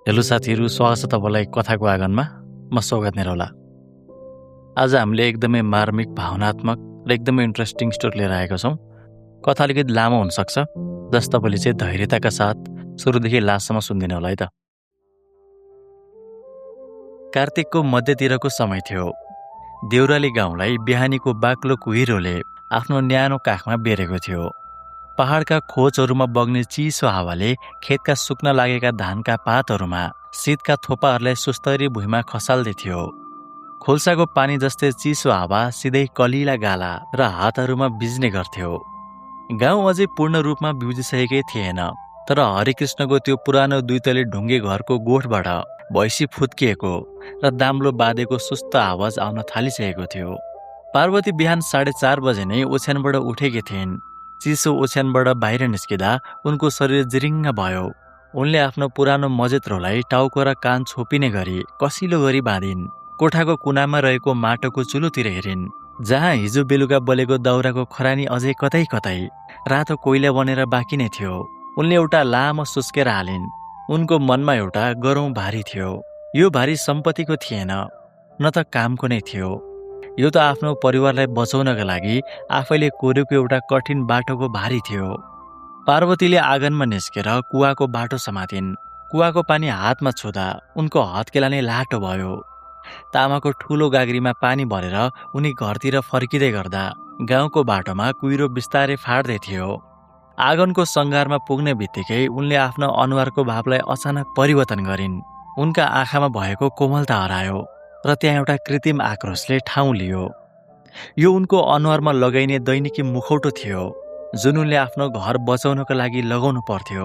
Hello साथीहरू, स्वागत छ तपाईँलाई कथाको आँगनमा। म स्वागत निरौला। आज हामीले एकदमै मार्मिक, भावनात्मक र एकदमै इन्ट्रेस्टिङ स्टोरी लिएर आएका छौँ। कथा अलिकति लामो हुनसक्छ, जस तपाईँले चाहिँ धैर्यताका साथ सुरुदेखि लास्टसम्म सुनिदिनु होला है त। कार्तिकको मध्यतिरको समय थियो। देउराली गाउँलाई बिहानीको बाक्लो कुहिरोले आफ्नो न्यानो काखमा बेरेको थियो। पहाडका खोजहरूमा बग्ने चिसो हावाले खेतका सुक्न लागेका धानका पातहरूमा शीतका थोपाहरूलाई सुस्तरी भुइँमा खसाल्दै थियो। खोल्साको पानी जस्तै चिसो हावा सिधै कलिला गाला र हातहरूमा बिज्ने गर्थ्यो। गाउँ अझै पूर्ण रूपमा बिउजिसकेकै थिएन, तर हरिकृष्णको त्यो पुरानो दुईतले ढुङ्गे घरको गोठबाट भैँसी फुत्किएको र दाम्लो बाँधेको सुस्त आवाज आउन थालिसकेको थियो। पार्वती बिहान 4:30 बजे नै ओछ्यानबाट उठेकी थिइन्। चिसो ओछ्यानबाट बाहिर निस्किँदा उनको शरीर जिरिङ्ग भयो। उनले आफ्नो पुरानो मजेत्रोलाई टाउको र कान छोपिने गरी कसिलो गरी बाँधिन्। कोठाको कुनामा रहेको माटोको चुलोतिर हेरिन्, जहाँ हिजो बेलुका बलेको दाउराको खरानी अझै कतै कतै रातो कोइला बनेर बाँकी नै थियो। उनले एउटा लामो सुस्केर हालिन्। उनको मनमा एउटा गरौँ भारी थियो। यो भारी सम्पत्तिको थिएन, न त कामको नै थियो। यो त आफ्नो परिवारलाई बचाउनका लागि आफैले कोरेको एउटा कठिन बाटोको भारी थियो। पार्वतीले आँगनमा निस्केर कुवाको बाटो समातिन्। कुवाको पानी हातमा छुँदा उनको हत्केला नै लाटो भयो। तामाको ठुलो गाग्रीमा पानी भरेर उनी घरतिर फर्किँदै गर्दा गाउँको बाटोमा कुहिरो बिस्तारै फाट्दै थियो। आँगनको सङ्घारमा पुग्ने बित्तिकै उनले आफ्नो अनुहारको भावलाई अचानक परिवर्तन गरिन्। उनका आँखामा भएको कोमलता हरायो र त्यहाँ एउटा कृत्रिम आक्रोशले ठाउँ लियो। यो उनको अनुहारमा लगाइने दैनिकी मुखौटो थियो, जुन उनले आफ्नो घर बचाउनको लागि लगाउनु पर्थ्यो।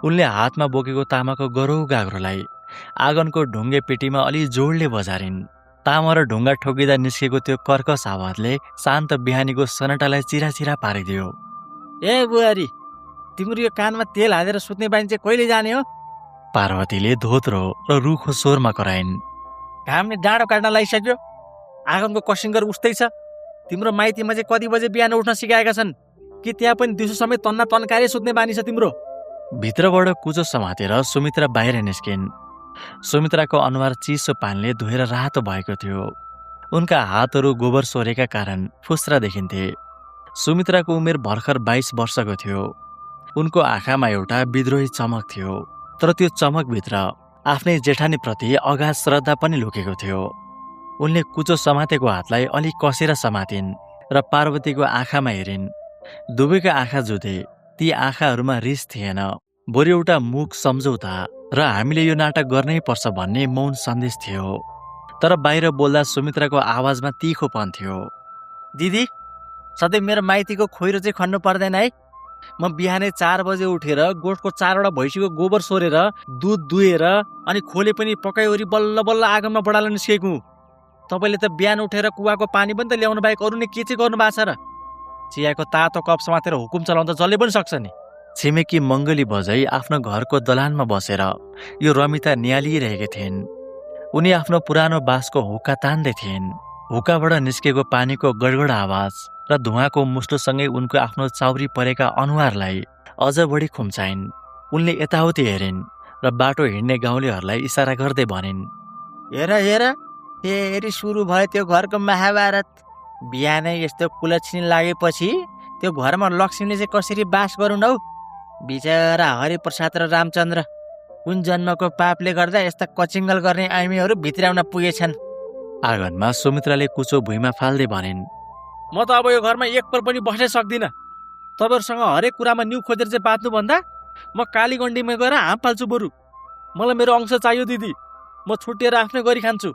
उनले हातमा बोकेको तामाको गरौँ गाग्रोलाई आँगनको ढुङ्गे पेटीमा अलि जोडले बजारिन्। तामा र ढुङ्गा ठोकिँदा निस्केको त्यो कर्कश आवाजले शान्त बिहानीको सनटालाई चिराचिरा पारिदियो। ए बुहारी, तिम्रो यो कानमा तेल हालेर सुत्ने बानी चाहिँ कहिले जाने हो? पार्वतीले धोत्रो र रुखो स्वरमा कराइन्। घामले डाँडो काट्न लागिसक्यो। आँगनको कसिङ्गर उस्तै छ। तिम्रो माइतीमा चाहिँ कति बजे बिहान उठ्न सिकाएका छन् कि त्यहाँ पनि दिउँसो समय तन्ना तन्काएर सुत्ने बानी छ तिम्रो? भित्रबाट कुचो समातेर सुमित्रा बाहिर निस्किन्। सुमित्राको अनुहार चिसो पानीले धोएर रातो भएको थियो। उनका हातहरू गोबर सोरेका कारण फुस्रा देखिन्थे। सुमित्राको उमेर भर्खर 22 वर्षको थियो। उनको आँखामा एउटा विद्रोही चमक थियो, तर त्यो चमकभित्र आफ्नै जेठानीप्रति अगाध श्रद्धा पनि लुकेको थियो। उनले कुचो समातेको हातलाई अलि कसेर समातिन् र पार्वतीको आँखामा हेरिन्। दुवैका आँखा जुधे। ती आँखाहरूमा रिस थिएन, बरु एउटा मुख सम्झौता र हामीले यो नाटक गर्नै पर्छ भन्ने मौन सन्देश थियो। तर बाहिर बोल्दा सुमित्राको आवाजमा तीखोपन थियो। दिदी, सधैँ मेरो माइतीको खोइरो चाहिँ खन्नु पर्दैन है। म बिहानै 4 बजे उठेर गोठको 4वटा भैँसीको गोबर सोरेर दुध दुहेर अनि खोले पनि पकाइवरी बल्ल बल्ल आँगनमा बढाल्न निस्केको हुँ। तपाईँले त बिहान उठेर कुवाको पानी पनि त ल्याउनु बाहेक अरू नै के चाहिँ गर्नु भएको छ र? चियाको तातो कप समातेर हुकुम चलाउन त जसले पनि सक्छ नि। छिमेकी मङ्गली बजाई आफ्नो घरको दलानमा बसेर यो रमिता निहालिरहेकी थिइन्। उनी आफ्नो पुरानो बाँसको हुक्का तान्दै थिइन्। हुक्काबाट निस्केको पानीको गडगड आवाज र धुवाको मुस्लोसँगै उनको आफ्नो चाउरी परेका अनुहारलाई अझ बढी खुम्चाइन्। उनले यताउति हेरिन् र बाटो हिँड्ने गाउँलेहरूलाई इसारा गर्दै भनिन्, हेर हेर, फेरि सुरु भयो त्यो घरको महाभारत। बिहानै यस्तो कुलछिन लागेपछि त्यो घरमा लक्ष्मीले चाहिँ कसरी बास गरून् हौ? बिचरा हरिप्रसाद र रामचन्द्र कुन जन्मको पापले गर्दा यस्ता कचिङ्गल गर्ने आइमीहरू भित्राउन पुगेछन्। आँगनमा सुमित्राले कुचो भुइँमा फाल्दै भनिन्, म त अब यो घरमा एक पल पनि बस्नै सक्दिनँ। तपाईँहरूसँग हरेक कुरामा न्यु खोजेर चाहिँ बाँच्नुभन्दा म कालीगण्डीमा गएर हाम फाल्छु बरु। मलाई मेरो अंश चाहियो दिदी, म छुट्टिएर आफ्नै गरी खान्छु।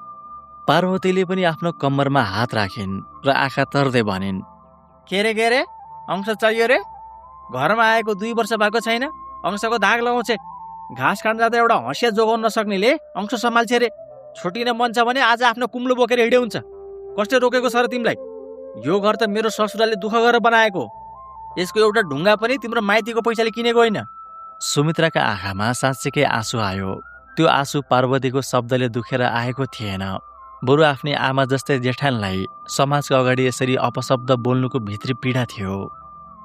पार्वतीले पनि आफ्नो कम्मरमा हात राखिन् र आँखा तर्दै भनिन्, के रे अंश चाहियो रे? घरमा आएको 2 वर्ष भएको छैन, अंशको धाग लगाउँछे। घाँस खान जाँदा एउटा हँसिया जोगाउन नसक्नेले अंश सम्हाल्छे रे। छुट्टिन मन छ भने आज आफ्नो कुम्लो बोकेर हिँडे हुन्छ। कसले रोकेको छ र तिमीलाई? यो घर त मेरो ससुराले दुःख गरेर बनाएको। यसको एउटा ढुङ्गा पनि तिम्रो माइतीको पैसाले किनेको होइन। सुमित्राका आँखामा साँच्चीकै आँसु आयो। त्यो आँसु पार्वतीको शब्दले दुखेर आएको थिएन, बरु आफ्नै आमा जस्तै जेठानलाई समाजको अगाडि यसरी अपशब्द बोल्नुको भित्री पीडा थियो।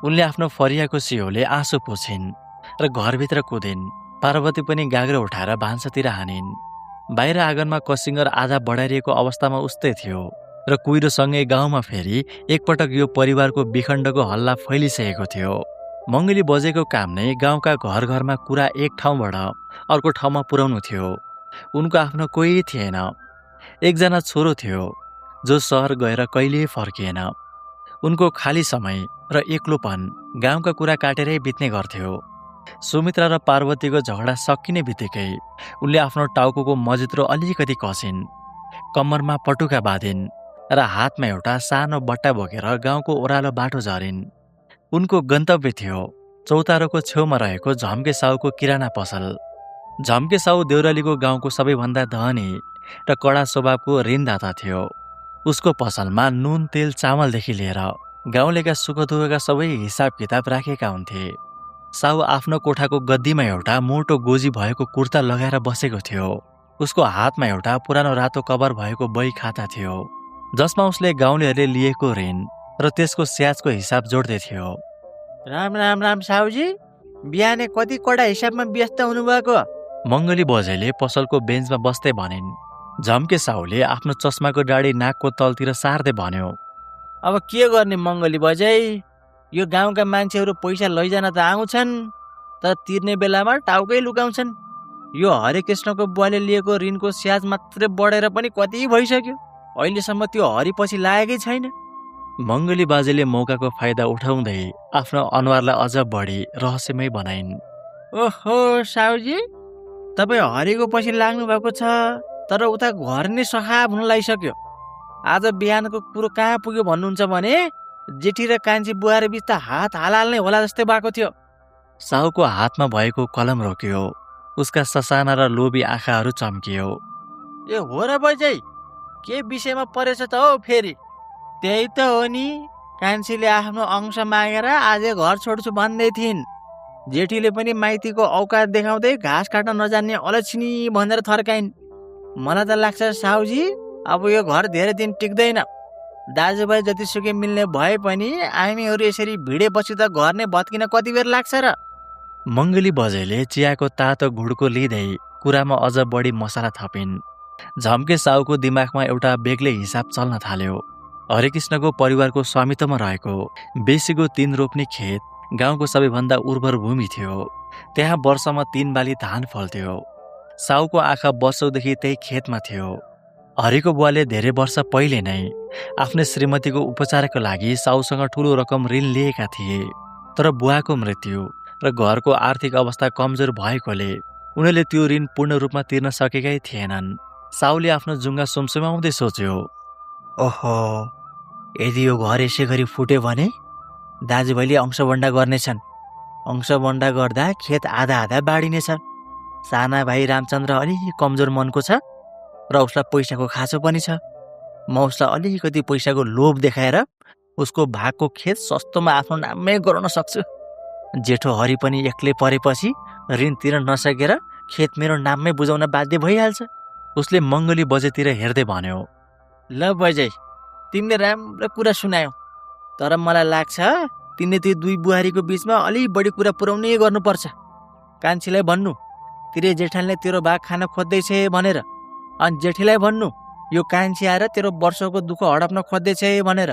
उनले आफ्नो फरियाको सियोले आँसु पोछिन् र घरभित्र कुदिन्। पार्वती पनि गाग्रो उठाएर भान्सातिर हानिन्। बाहिर आँगनमा कसिङ्गर आधा बढाइरहेको अवस्थामा उस्तै थियो र कुहिरोसँगै गाउँमा फेरि एकपटक यो परिवारको विखण्डको हल्ला फैलिसकेको थियो। मङ्गली बजेको काम नै गाउँका घर घरमा कुरा एक ठाउँबाट अर्को ठाउँमा पुर्याउनु थियो। उनको आफ्नो कोही थिएन। एकजना छोरो थियो जो सहर गएर कहिल्यै फर्किएन। उनको खाली समय र एक्लोपन गाउँका कुरा काटेरै बित्ने गर्थ्यो। सुमित्रा र पार्वतीको झगडा सकिने बित्तिकै उनले आफ्नो टाउको मजित्रो अलिकति कसिन्, कम्मरमा पटुका बाँधिन् र हातमा एउटा सानो बट्टा बोकेर गाउँको ओह्रालो बाटो झरिन्। उनको गन्तव्य थियो चौतारोको छेउमा रहेको झम्के साहुको किराना पसल। झम्के साहु देउरालीको गाउँको सबैभन्दा धनी र कडा स्वभावको ऋणदाता थियो। उसको पसलमा नुन तेल चामलदेखि लिएर गाउँलेका सुख दुःखका सबै हिसाब किताब राखेका हुन्थे। साहु आफ्नो कोठाको गद्दीमा एउटा मोटो गोजी भएको कुर्ता लगाएर बसेको थियो। उसको हातमा एउटा पुरानो रातो कभर भएको बही खाता थियो जसमा उसले गाउँलेहरूले लिएको ऋण र त्यसको स्याजको हिसाब जोड्दै थियो। राम राम राम साहुजी, बिहानै कति कडा हिसाबमा व्यस्त हुनुभएको? मङ्गली बजेले पसलको बेन्चमा बस्दै भनिन्। झम्के साहुले आफ्नो चस्माको डाडी नाकको तलतिर सार्दै भन्यो, अब के गर्ने मङ्गली बजै, यो गाउँका मान्छेहरू पैसा लैजान त आउँछन् तर तिर्ने बेलामा टाउकै लुकाउँछन्। यो हरिकृष्णको बुवाले लिएको ऋणको स्याज मात्रै बढेर पनि कति भइसक्यो, अहिलेसम्म त्यो हरिपछि लागेकै छैन। मङ्गली बाजेले मौकाको फाइदा उठाउँदै आफ्नो अनुहारलाई अझ बढी रहस्यमय बनाइन्। ओहो साहुजी, तपाईँ हरिको पछि लाग्नु भएको छ, तर उता घर नै सखाब हुन लागिसक्यो। आज बिहानको कुरो कहाँ पुग्यो भन्नुहुन्छ भने जेठी र कान्छी बुहारी बिच त हात हालहाल्नै होला जस्तै भएको थियो। साहुको हातमा भएको कलम रोक्यो। उसका ससाना र लोभी आँखाहरू चम्कियो। ए हो र बजै, के विषयमा परेछ त हौ फेरि? त्यही त हो नि, कान्छीले आफ्नो अंश मागेर आज घर छोड्छु भन्दै थिइन्। जेठीले पनि माइतीको औकात देखाउँदै घाँस काट्न नजान्ने अलक्षिणी भनेर थर्काइन्। मलाई त लाग्छ साहुजी, अब यो घर धेरै दिन टिक्दैन। दाजुभाइ जतिसुकै मिल्ने भए पनि हामीहरू यसरी भिडेपछि त घर नै भत्किन कति बेर लाग्छ र? मङ्गली बजेले चियाको तातो घुड्को लिँदै कुरामा अझ बढी मसला थपिन्। झम्के साहुको दिमागमा एउटा बेग्लै हिसाब चल्न थाल्यो। हरिकृष्णको परिवारको स्वामित्वमा रहेको बेसीको 3 रोप्ने खेत गाउँको सबैभन्दा उर्वर भूमि थियो। त्यहाँ वर्षमा 3 बाली धान फल्थ्यो। साहुको आँखा वर्षौँदेखि त्यही खेतमा थियो। हरिको बुवाले धेरै वर्ष पहिले नै आफ्नो श्रीमतीको उपचारको लागि साहुसँग ठुलो रकम ऋण लिएका थिए, तर बुवाको मृत्यु र घरको आर्थिक अवस्था कमजोर भएकोले उनीहरूले त्यो ऋण पूर्ण रूपमा तिर्न सकेकै थिएनन्। साहुले आफ्नो जुङ्गा सुमसुमाउँदै सोच्यो, ओहो, यदि यो घर यसै गरी फुट्यो भने दाजुभाइले अंशबन्डा गर्नेछन्। अंशबन्डा गर्दा खेत आधा आधा बाँडिनेछ। साना भाइ रामचन्द्र अलि कमजोर मनको छ र उसलाई पैसाको खाँचो पनि छ। म उसलाई अलिकति पैसाको लोभ देखाएर उसको भागको खेत सस्तोमा आफ्नो नाममै गराउन सक्छु। जेठो हरि पनि एक्लै परेपछि ऋण तिर्न नसकेर खेत मेरो नाममै बुझाउन बाध्य भइहाल्छ। उसले मङ्गली बजेतिर हेर्दै भन्यो, ल बजै, तिमीले राम्रो कुरा सुनायौ, तर मलाई लाग्छ तिमीले त्यो 2 बुहारीको बिचमा अलि बढी कुरा पुर्याउनै गर्नुपर्छ। कान्छीलाई भन्नु तिरे जेठानले तेरो भाग खान खोज्दैछ भनेर, अनि जेठीलाई भन्नु यो कान्छी आएर तेरो वर्षको दुःख हडप्न खोज्दैछ भनेर।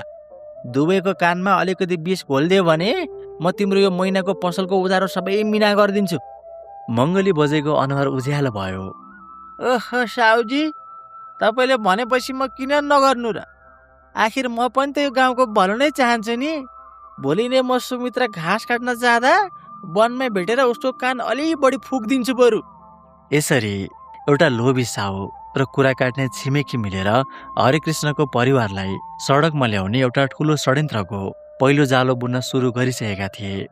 दुवैको कानमा अलिकति विष घोलिदियो भने म तिम्रो यो महिनाको पसलको उधारो सबै मिना गरिदिन्छु। मङ्गली बजेको अनुहार उज्यालो भयो। ओहो साहुजी, तपाईँले भनेपछि म किन नगर्नु र? आखिर म पनि त यो गाउँको भलो नै चाहन्छु नि। भोलि नै म सुमित्रा घाँस काट्न जाँदा वनमा भेटेर उसको कान अलि बढी फुकिदिन्छु बरु। यसरी एउटा लोभी साहु र कुरा काट्ने छिमेकी मिलेर हरिकृष्णको परिवारलाई सडकमा ल्याउने एउटा ठुलो षड्यन्त्रको पहिलो जालो बुन्न सुरु गरिसकेका थिए।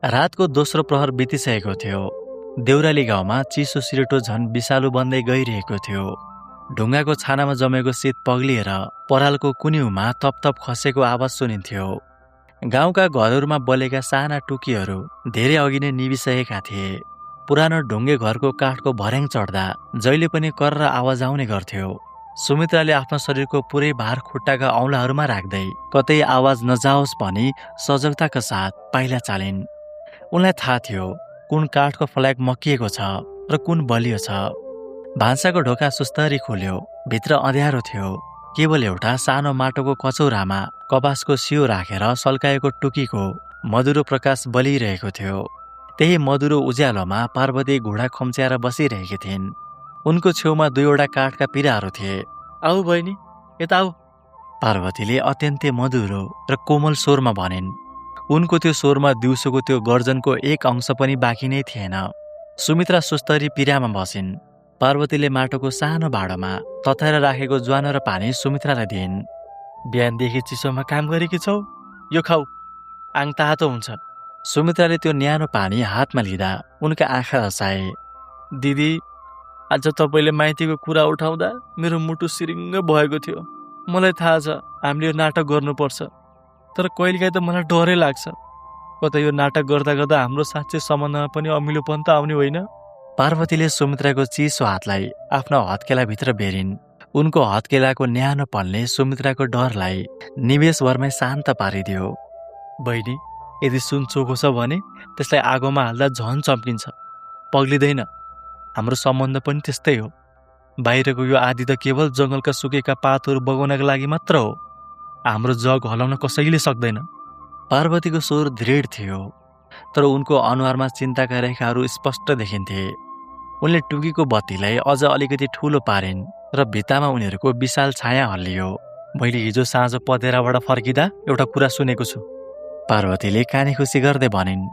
रातको दोस्रो प्रहर बितिसकेको थियो। देउराली गाउँमा चिसो सिरेटो झन् विषालु बन्दै गइरहेको थियो। ढुङ्गाको छानामा जमेको शीत पग्लिएर परालको कुन्युमा तपतप खसेको आवाज सुनिन्थ्यो। गाउँका घरहरूमा बलेका साना टुकीहरू धेरै अघि नै निभिसकेका थिए। पुरानो ढुङ्गे घरको काठको भर्याङ चढ्दा जहिले पनि कर्र आवाज आउने गर्थ्यो। सुमित्राले आफ्नो शरीरको पुरै भार खुट्टाका औँलाहरूमा राख्दै कतै आवाज नजाओस् भनी सजगताका साथ पाइला चालिन्। उनलाई थाहा थियो कुन काठको फ्ल्याग मकिएको छ र कुन बलियो छ। भान्साको ढोका सुस्तरी खुल्यो। भित्र अँध्यारो थियो। केवल एउटा सानो माटोको कचौरामा कपासको सियो राखेर सल्काएको टुकीको मधुरो प्रकाश बलिरहेको थियो। त्यही मधुरो उज्यालोमा पार्वती घुँडा खुम्च्याएर बसिरहेकी थिइन्। उनको छेउमा 2वटा काठका पिराहरू थिए। आऊ बहिनी, यता आऊ। पार्वतीले अत्यन्तै मधुरो र कोमल स्वरमा भनिन्। उनको त्यो स्वरमा दिउँसोको त्यो गर्जनको एक अंश पनि बाँकी नै थिएन। सुमित्रा सुस्तरी पिरामा बसिन्। पार्वतीले माटोको सानो भाँडोमा तताएर राखेको ज्वानो र पानी सुमित्रालाई दिइन्। बिहानदेखि चिसोमा काम गरेकी छौ, यो खाऊ, आङ तातो हुन्छ। सुमित्राले त्यो न्यानो पानी हातमा लिँदा उनका आँखा रसाए। दिदी, आज तपाईँले माइतीको कुरा उठाउँदा मेरो मुटु सिरिङ्ग भएको थियो। मलाई थाहा छ हामीले यो नाटक गर्नुपर्छ, तर कहिलेकाहीँ त मलाई डरै लाग्छ। कतै यो नाटक गर्दा गर्दा हाम्रो साँच्चै सम्बन्धमा पनि अमिलोपन त आउने होइन। पार्वतीले सुमित्राको चिसो हातलाई आफ्नो हत्केलाभित्र बेरिन्। उनको हत्केलाको न्यानोपनले सुमित्राको डरलाई निमेषभरमै शान्त पारिदियो। बहिनी, यदि सुन चोखो छ भने त्यसलाई आगोमा हाल्दा झन चम्किन्छ, पग्लिँदैन। हाम्रो सम्बन्ध पनि त्यस्तै हो। बाहिरको यो आदि त केवल जङ्गलका सुकेका पातहरू बगाउनका लागि मात्र हो। हाम्रो जग हलाउन कसैले सक्दैन। पार्वतीको स्वर दृढ थियो, तर उनको अनुहारमा चिन्ताका रेखाहरू स्पष्ट देखिन्थे। उनले टुकीको बत्तीलाई अझ अलिकति ठूलो पारिन् र भित्तामा उनीहरूको विशाल छाया हल्लियो। मैले हिजो साँझ पतेराबाट फर्किँदा एउटा कुरा सुनेको छु। पार्वतीले कानी खुसी गर्दै भनिन्।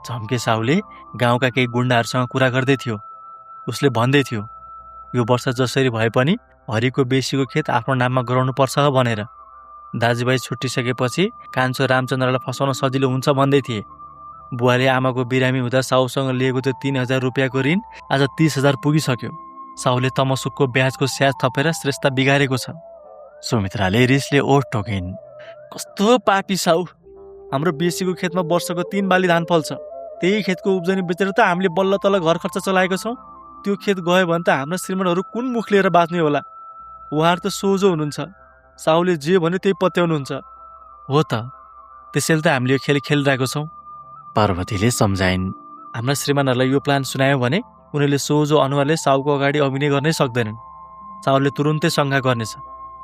झम्के साहुले गाउँका केही गुण्डाहरूसँग कुरा गर्दै थियो। उसले भन्दै थियो, यो वर्ष जसरी भए पनि हरिको बेसीको खेत आफ्नो नाममा गराउनुपर्छ भनेर। दाजुभाइ छुट्टिसकेपछि कान्छो रामचन्द्रलाई फसाउन सजिलो हुन्छ भन्दै थिए। बुवाले आमाको बिरामी हुँदा साहुसँग लिएको त्यो 3000 रुपियाँको ऋण आज 30,000 पुगिसक्यो। साहुले तमसुकको ब्याजको स्याज थपेर श्रेष्ठ बिगारेको छ। सुमित्राले रिसले ओठ टोकिन्। कस्तो पापी साहु! हाम्रो बेसीको खेतमा वर्षको 3 बाली धान फल्छ। त्यही खेतको उब्जनी बेचेर त हामीले बल्ल तल्ल घर खर्च चलाएको छौँ। त्यो खेत गयो भने त हाम्रा श्रीमानहरू कुन मुख लिएर बाँच्ने होला? उहाँहरू त सोझो हुनुहुन्छ। साहुले जे भन्यो त्यही पत्याउनुहुन्छ। हो त, त्यसैले त हामीले यो खेल खेलिरहेको छौँ। पार्वतीले सम्झाइन्। हाम्रा श्रीमानहरूलाई यो प्लान सुनायो भने उनीहरूले सोझो अनुहारले साहुको अगाडि अभिनय गर्नै सक्दैनन्। साहुले तुरुन्तै शङ्का गर्नेछ।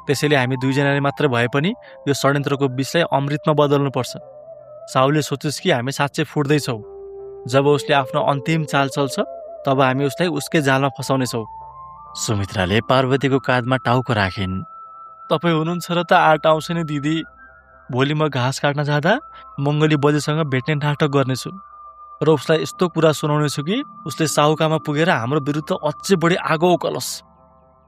त्यसैले हामी दुईजनाले मात्र भए पनि यो षड्यन्त्रको विषलाई अमृतमा बदल्नुपर्छ। साहुले सोचोस् कि हामी साँच्चै फुट्दैछौँ। जब उसले आफ्नो अन्तिम चाल चल्छ तब हामी उसलाई उसकै जालमा फसाउनेछौँ। सुमित्राले पार्वतीको काँधमा टाउको राखिन्। तपाईँ हुनुहुन्छ र त आँट आउँछ नि दिदी। भोलि म घाँस काट्न जाँदा मङ्गली बजेसँग भेट्ने नाटक गर्नेछु र उसलाई यस्तो कुरा सुनाउनेछु कि उसले साहुकामा पुगेर हाम्रो विरुद्ध अझै बढी आगो उकलोस्।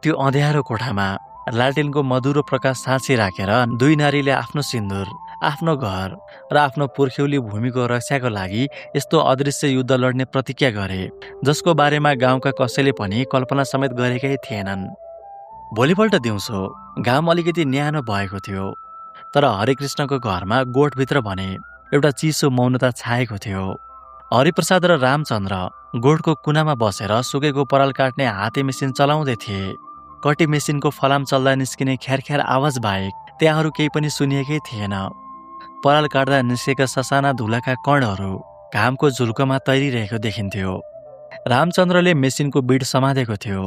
त्यो अँध्यारो कोठामा लालटिनको मधुरो प्रकाश साँची राखेर दुई नारीले आफ्नो सिन्दुर, आफ्नो घर र आफ्नो पुर्ख्यौली भूमिको रक्षाको लागि यस्तो अदृश्य युद्ध लड्ने प्रतिज्ञा गरे, जसको बारेमा गाउँका कसैले पनि कल्पना समेत गरेकै थिएनन्। भोलिपल्ट दिउँसो घाम अलिकति न्यानो भएको थियो, तर हरिकृष्णको घरमा गोठभित्र भने एउटा चिसो मौनता छाएको थियो। हरिप्रसाद र रामचन्द्र गोठको कुनामा बसेर सुकेको पराल काट्ने हाते मेसिन चलाउँदै थिए। कटी मेसिनको फलाम चल्दा निस्किने ख्यारख्यार आवाज बाहेक त्यहाँहरू केही पनि सुनिएकै थिएन। पराल काट्दा निस्केका ससाना धुलाका कणहरू घामको झुल्कोमा तैरिरहेको देखिन्थ्यो। रामचन्द्रले मेसिनको बिड समातेको थियो,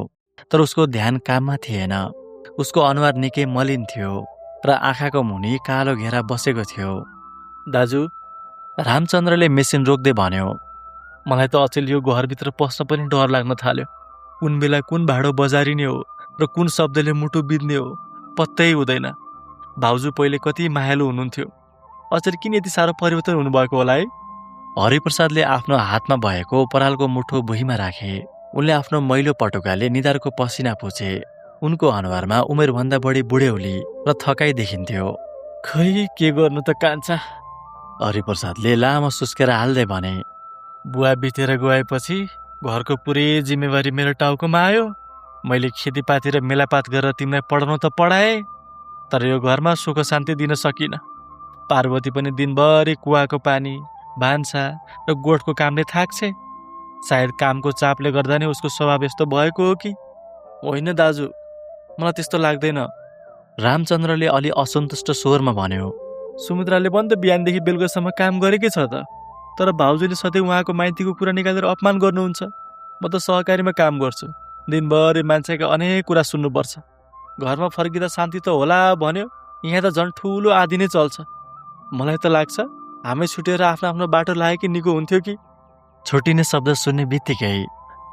तर उसको ध्यान काममा थिएन। उसको अनुहार निकै मलिन थियो र आँखाको मुनि कालो घेरा बसेको थियो। दाजु, रामचन्द्रले मेसिन रोक्दै भन्यो, मलाई त अचेल यो घरभित्र पस्न पनि डर लाग्न थाल्यो। कुन बेला कुन भाँडो बजारिने हो र कुन शब्दले मुटु बित्ने हो पत्तै हुँदैन। भाउजू पहिले कति मायालु हुनुहुन्थ्यो, अचेल किन यति साह्रो परिवर्तन हुनुभएको होला है? हरिप्रसादले आफ्नो हातमा भएको परालको मुठो भुइँमा राखे। उनले आफ्नो मैलो पटुकाले निधारको पसिना पुछे। उनको अनुहारमा उमेरभन्दा बढी बुढ्यौली र थकाइ देखिन्थ्यो। खै के गर्नु त कान्छा, हरिप्रसादले लामो सुस्केर हाल्दै भने। बुवा बितेर गएपछि घरको पुरै जिम्मेवारी मेरो टाउकोमा आयो। मैले खेतीपाती र मेलापात गरेर तिमीलाई पढाउनु त पढाएँ, तर यो घरमा सुख शान्ति दिन सकिनँ। पार्वती पनि दिनभरि कुवाको पानी, भान्सा र गोठको कामले थाक्छे। सायद कामको चापले गर्दा नै उसको स्वभाव यस्तो भएको हो कि? होइन दाजु, मलाई त्यस्तो लाग्दैन। रामचन्द्रले अलि असन्तुष्ट स्वरमा भन्यो। सुमित्राले पनि त बिहानदेखि बेलुकासम्म काम गरेकै छ त, तर तर भाउजूले सधैँ उहाँको माइतीको कुरा निकालेर अपमान गर्नुहुन्छ। म त सहकारीमा काम गर्छु, दिनभरि मान्छेका अनेक कुरा सुन्नुपर्छ। घरमा फर्किँदा शान्ति त होला भन्यो, यहाँ त झन् ठुलो आधी नै चल्छ। मलाई त लाग्छ हामी छुटेर आफ्नो आफ्नो बाटो लाए कि निको हुन्थ्यो कि। छुट्टिने शब्द सुन्ने बित्तिकै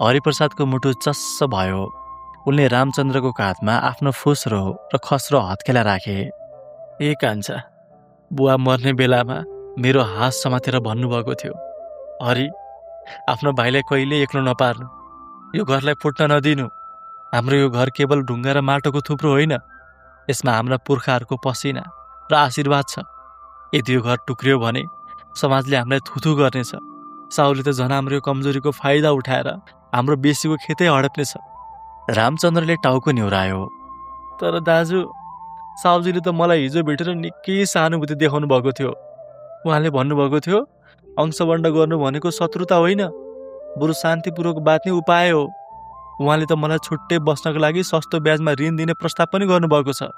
हरिप्रसादको मुटु चस्स भयो। उनले रामचन्द्रको काँधमा आफ्नो फुस्रो र खस्रो हत्केला राखे। ए कान्छा, बुवा मर्ने बेलामा मेरो हात समातेर भन्नुभएको थियो, हरि, आफ्नो भाइलाई कहिले एक्लो नपार्नु, यो घरलाई फुट्न नदिनु। हाम्रो यो घर केवल ढुङ्गा र माटोको थुप्रो होइन, यसमा हाम्रा पुर्खाहरूको पसिना र आशीर्वाद छ। यदि यो घर टुक्रियो भने समाजले हामीलाई थुथु गर्नेछ। साउले त झन् हाम्रो यो कमजोरीको फाइदा उठाएर हाम्रो बेसीको खेतै हडप्नेछ। रामचन्द्रले टाउको निहुरायो। तर दाजु, साउजीले त मलाई हिजो भेटेर निकै सहानुभूति देखाउनु भएको थियो। उहाँले भन्नुभएको थियो, अंशवण्ड गर्नु भनेको शत्रुता होइन, बरु शान्तिपूर्वक बाँच्ने उपाय हो। उहाँले त मलाई छुट्टै बस्नको लागि सस्तो ब्याजमा ऋण दिने प्रस्ताव पनि गर्नुभएको छ।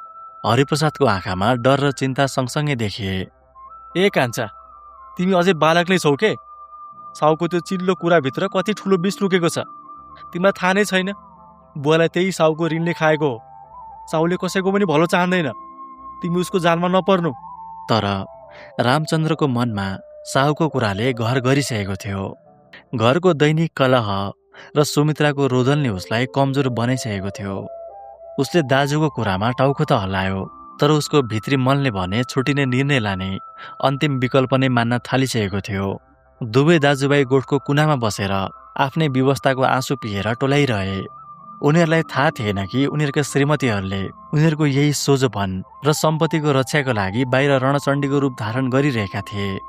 हरिप्रसादको आँखामा डर र चिन्ता सँगसँगै देखिए। ए कान्छा, तिमी अझै बालक नै छौ के? साउको त्यो चिल्लो कुराभित्र कति ठुलो विष लुकेको छ तिमीलाई थाहा नै छैन। बुवालाई त्यही साउको ऋणले खाएको हो। साउले कसैको पनि भलो चाहँदैन, तिमी उसको जालमा नपर्नु। तर रामचन्द्रको मनमा साहुको कुराले घर गरिसकेको थियो। घरको दैनिक कलह र सुमित्राको रोदनले उसलाई कमजोर बनाइसकेको थियो। उसले दाजुको कुरामा टाउको त हल्लायो, तर उसको भित्री मनले भने छुटिने निर्णय लाने अन्तिम विकल्प नै मान्न थालिसकेको थियो। दुवै दाजुभाइ गोठको कुनामा बसेर आफ्नै व्यवस्थाको आँसु पिएर टोलाइरहे। उनीहरूलाई थाहा थिएन कि उनीहरूका श्रीमतीहरूले उनीहरूको यही सोझोपन र सम्पत्तिको रक्षाको लागि बाहिर रणचण्डीको रूप धारण गरिरहेका थिए।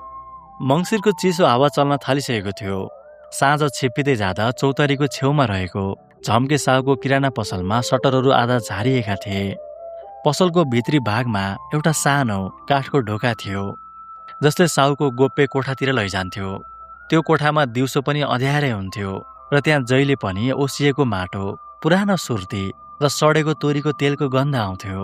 मङ्सिरको चिसो हावा चल्न थालिसकेको थियो। साँझ छिप्पिँदै जाँदा चौतारीको छेउमा रहेको झम्के साहुको किराना पसलमा सटरहरू आधा झारिएका थिए। पसलको भित्री भागमा एउटा सानो काठको ढोका थियो, जसले साहुको गोप्य कोठातिर लैजान्थ्यो। त्यो कोठामा दिउँसो पनि अँध्यारै हुन्थ्यो र त्यहाँ जहिले पनि ओसिएको माटो, पुरानो सुर्ती र सडेको तोरीको तेलको गन्ध आउँथ्यो।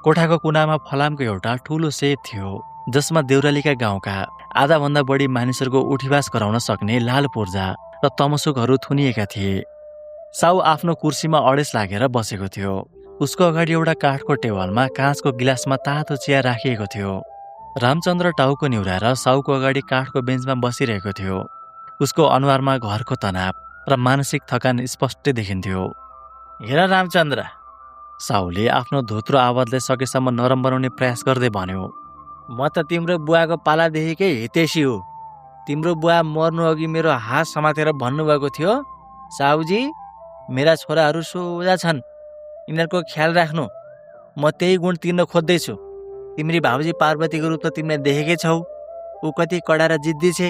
कोठाको कुनामा फलामको एउटा ठुलो सेट थियो, जसमा देउरालीका गाउँका आधाभन्दा बढी मानिसहरूको उठिवास गराउन सक्ने लाल पूर्जा र तमसुकहरू थुनिएका थिए। साहु आफ्नो कुर्सीमा अडेस लागेर बसेको थियो। उसको अगाडि एउटा काठको टेबलमा काँचको गिलासमा तातो चिया राखिएको थियो। रामचन्द्र टाउको निहुराएर साहुको अगाडि काठको बेन्चमा बसिरहेको थियो। उसको अनुहारमा घरको तनाव र मानसिक थकान स्पष्ट देखिन्थ्यो। हेर रामचन्द्र, साहुले आफ्नो धोत्रो आवाजले सकेसम्म नरम बनाउने प्रयास गर्दै भन्यो, म त तिम्रो बुवाको पालादेखिकै हितैषी हो। तिम्रो बुवा मर्नु अघि मेरो हात समातेर भन्नुभएको थियो, साहुजी, मेरा छोराहरू सोझा छन्, यिनीहरूको ख्याल राख्नु। म त्यही गुण तिर्न खोज्दैछु। तिम्री भाउजी पार्वतीको रूप त तिमीले देखेकै छौ। ऊ कति कडा र जिद्दी छे।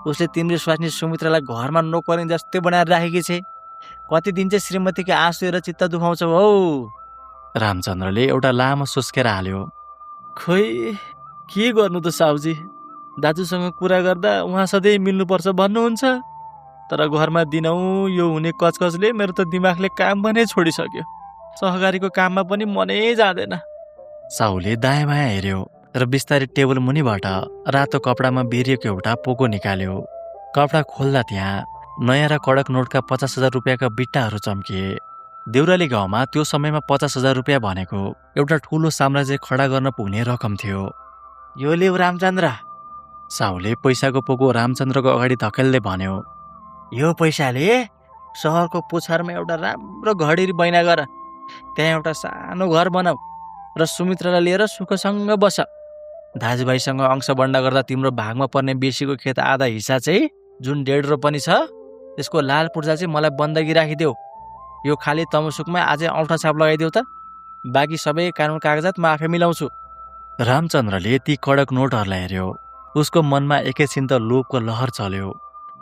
उसले तिम्रो स्वास्नी सुमित्रालाई घरमा नोकरी जस्तै बनाएर राखेकी छे। कति दिन चाहिँ श्रीमतीको आँसु हेरेर चित्त दुखाउँछौ हौ। रामचन्द्रले एउटा लामो सुस्केर हाल्यो। खोइ के गर्नु त साहुजी, दाजुसँग कुरा गर्दा उहाँ सधैँ मिल्नुपर्छ भन्नुहुन्छ, तर घरमा दिनौँ यो हुने कचकचले मेरो त दिमागले काम पनि छोडिसक्यो। सहकारीको काममा पनि मनै जाँदैन। साहुले दायाँ बायाँ हेऱ्यो र बिस्तारै टेबल मुनिबाट रातो कपडामा बेरिएको एउटा पोको निकाल्यो। कपडा खोल्दा त्यहाँ नयाँ र कडक नोटका 50,000 रुपियाँका बिट्टाहरू चम्किए। देउराली गाउँमा त्यो समयमा 50,000 रुपियाँ भनेको एउटा ठुलो साम्राज्य खडा गर्न पुग्ने रकम थियो। यो लेऊ रामचन्द्र, साहुले पैसाको पोको रामचन्द्रको अगाडि धकेल्दै भन्यो। यो पैसाले सहरको पुछारमा एउटा राम्रो घडेरी बैना गर, त्यहाँ एउटा सानो घर बनाऊ र सुमित्रालाई लिएर सुखसँग बस। दाजुभाइसँग अंशवण्ड गर्दा तिम्रो भागमा पर्ने बेसीको खेत आधा हिस्सा चाहिँ जुन 1.5 रोपनी छ, त्यसको लाल पूर्जा चाहिँ मलाई बन्दगी राखिदेऊ। यो खाली तमसुकमा आजै औँठा छाप लगाइदेऊ त, बाँकी सबै कानुन कागजात म आफै मिलाउँछु। रामचन्द्रले ती कडक नोटहरूलाई हेऱ्यो। उसको मनमा एकैछिन त लोभको लहर चल्यो।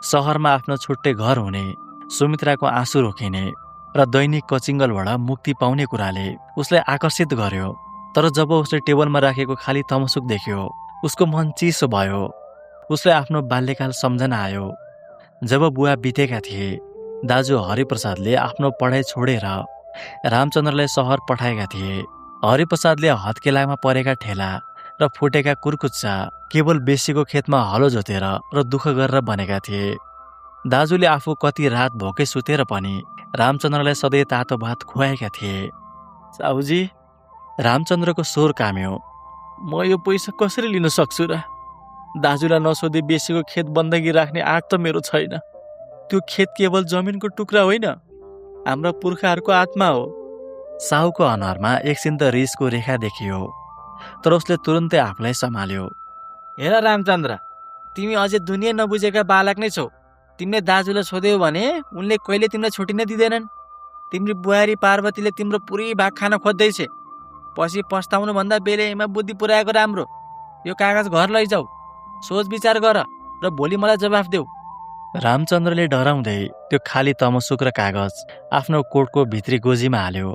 सहरमा आफ्नो छुट्टै घर हुने, सुमित्राको आँसु रोकिने र दैनिक कचिङ्गलबाट मुक्ति पाउने कुराले उसलाई आकर्षित गर्यो। तर जब उसले टेबलमा राखेको खाली तमसुक देख्यो, उसको मन चिसो भयो। उसलाई आफ्नो बाल्यकाल सम्झना आयो। जब बुवा बितेका थिए, दाजु हरिप्रसादले आफ्नो पढाइ छोडेर रामचन्द्रलाई सहर पठाएका थिए। हरिप्रसादले हत्केलामा परेका ठेला र फुटेका कुर्कुच्चा केवल बेसीको खेतमा हलो जोतेर र दुःख गरेर बनेका थिए। दाजुले आफू कति रात भोकै सुतेर पनि रामचन्द्रलाई सधैँ तातो भात खुवाएका थिए। साहुजी, रामचन्द्रको स्वर काम्यो। म यो पैसा कसरी लिन सक्छु र? दाजुलाई नसोधी बेसीको खेत बन्दगी राख्ने आँट त मेरो छैन। त्यो खेत केवल जमिनको टुक्रा होइन, हाम्रा पुर्खाहरूको आत्मा हो। साहुको अनुहारमा एकछिन त रिसको रेखा देखियो, तर उसले तुरुन्तै आफूलाई सम्हाल्यो। हेर रामचन्द्र, तिमी अझै दुनियाँ नबुझेका बालक नै छौ। तिमीले दाजुलाई सोध्यौ भने उनले कहिले तिमीलाई छुटिन दिँदैनन्। तिम्रो बुहारी पार्वतीले तिम्रो पुरै भाग खान खोज्दैछ। पछि पस्ताउनुभन्दा बेलैमा बुद्धि पुर्याएको राम्रो। यो कागज घर लैजाऊ, सोच विचार गर र भोलि मलाई जवाफ देऊ। रामचन्द्रले डराउँदै त्यो खाली तमसुक र कागज आफ्नो कोटको भित्री गोजीमा हाल्यो।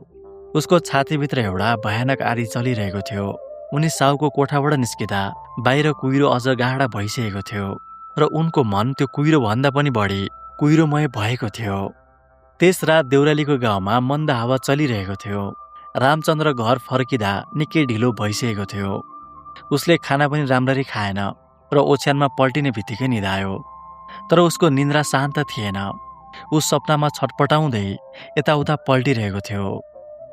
उसको छातीभित्र एउटा भयानक आँधी चलिरहेको थियो। उनी साहुको कोठाबाट निस्किँदा बाहिर कुहिरो अझ गाढा भइसकेको थियो र उनको मन त्यो कुहिरो भन्दा पनि बढी कुहिरोमय भएको थियो। त्यस रात देउरालीको गाउँमा मन्द हावा चलिरहेको थियो। रामचन्द्र घर फर्किँदा निकै ढिलो भइसकेको थियो। उसले खाना पनि राम्ररी खाएन र ओछ्यानमा पल्टिने बित्तिकै निदायो। तर उसको निन्द्रा शान्त थिएन। ऊ सपनामा छटपटाउँदै यताउता पल्टिरहेको थियो।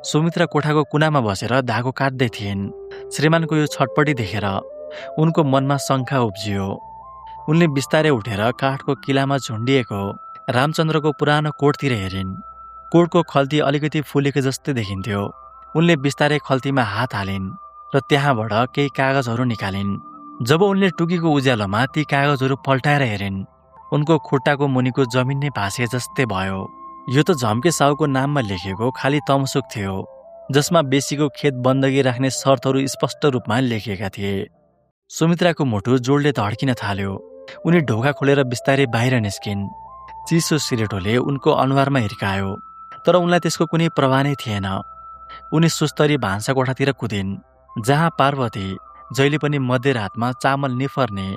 सुमित्रा कोठाको कुनामा बसेर धागो काट्दै थिइन्। श्रीमानको यो छटपटी देखेर उनको मनमा शङ्का उब्जियो। उनले बिस्तारै उठेर काठको किलामा झुन्डिएको रामचन्द्रको पुरानो कोटतिर हेरिन्। कोटको खल्ती अलिकति फुलेको जस्तै देखिन्थ्यो। उनले बिस्तारै खल्तीमा हात हालिन् र त्यहाँबाट केही कागजहरू निकालिन्। जब उनले टुकीको उज्यालोमा ती कागजहरू पल्टाएर हेरिन्, उनको खुट्टाको मुनिको जमिन नै भाँसे जस्तै भयो। यो त झम्के साहुको नाममा लेखिएको खाली तमसुक थियो, जसमा बेसीको खेत बन्दगी राख्ने शर्तहरू स्पष्ट रूपमा लेखिएका थिए। सुमित्राको मुटु जोडले धड्किन थाल्यो। उनी ढोका खोलेर बिस्तारै बाहिर निस्किन्। चिसो सिरेटोले उनको अनुहारमा हिर्कायो, तर उनलाई त्यसको कुनै प्रभाव नै थिएन। उनी सुस्तरी भान्सा कोठातिर कुदिन्, जहाँ पार्वती जहिले पनि मध्यरातमा चामल निफर्ने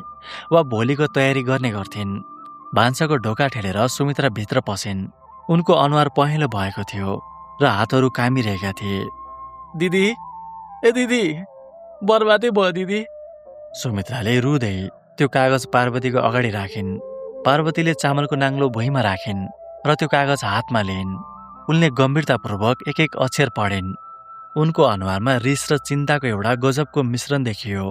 वा भोलिको तयारी गर्ने गर्थिन्। भान्साको ढोका ठेलेर सुमित्रा भित्र पसिन्। उनको अनुहार पहेँलो भएको थियो र हातहरू कामिरहेका थिए। दिदी, ए दिदी, बर्बादै भयो दिदी। सुमित्राले रुँदै त्यो कागज पार्वतीको अगाडि राखिन्। पार्वतीले चामलको नाङ्लो भुइँमा राखिन् र त्यो कागज हातमा लिइन्। उनले गम्भीरतापूर्वक एक एक अक्षर पढिन्। उनको अनुहारमा रिस र चिन्ताको एउटा गजबको मिश्रण देखियो,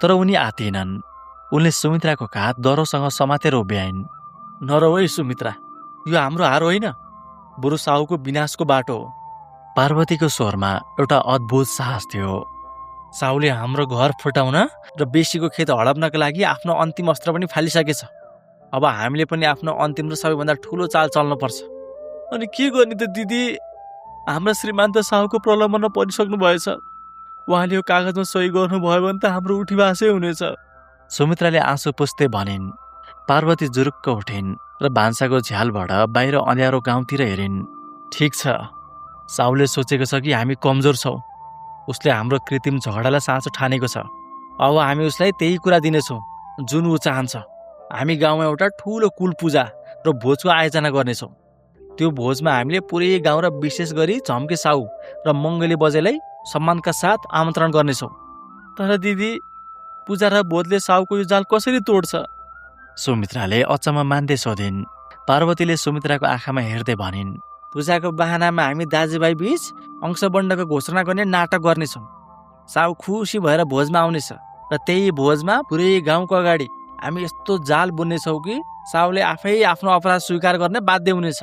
तर उनी आतिनन्। उनले सुमित्राको काँध दरोसँग समातेर उभ्याइन्। नरौ है सुमित्रा, यो हाम्रो हार होइन, बरु साहुको विनाशको बाटो हो। पार्वतीको स्वरमा एउटा अद्भुत साहस थियो। साहुले हाम्रो घर फुटाउन र बेसीको खेत हडप्नका लागि आफ्नो अन्तिम अस्त्र पनि फालिसकेछ। अब हामीले पनि आफ्नो अन्तिम र सबैभन्दा ठुलो चाल चल्नुपर्छ। अनि के गर्ने त दिदी? हाम्रा श्रीमान त साहुको प्रलोभनमा परिसक्नु भएछ। उहाँले यो कागजमा सही गर्नुभयो भने त हाम्रो उठीबासै हुनेछ। सुमित्राले आँसु पुस्दै भनिन्। पार्वती जुरुक्क उठिन् र भान्साको झ्यालबाट बाहिर अँध्यारो गाउँतिर हेरिन्। ठिक छ, साहुले सोचेको छ कि हामी कमजोर छौँ। उसले हाम्रो कृत्रिम झगडालाई साँचो ठानेको छ। अब हामी उसलाई त्यही कुरा दिनेछौँ जुन ऊ चाहन्छ। हामी गाउँमा एउटा ठुलो कुल पूजा र भोजको आयोजना गर्नेछौँ। त्यो भोजमा हामीले पुरै गाउँ र विशेष गरी झम्के साहु र मङ्गली बजेलाई सम्मानका साथ आमन्त्रण गर्नेछौँ। तर दिदी, पूजा र भोजले साहुको यो जाल कसरी तोड्छ? सुमित्राले अचम्म मान्दै सोधिन्। पार्वतीले सुमित्राको आँखामा हेर्दै भनिन्। पूजाको बहानामा हामी दाजुभाइ बीच अंशबण्डको घोषणा गर्ने नाटक गर्नेछौँ। साहु खुसी भएर भोजमा आउनेछ र त्यही भोजमा पुरै गाउँको अगाडि हामी यस्तो जाल बुन्नेछौँ कि साहुले आफै आफ्नो अपराध स्वीकार गर्न बाध्य हुनेछ।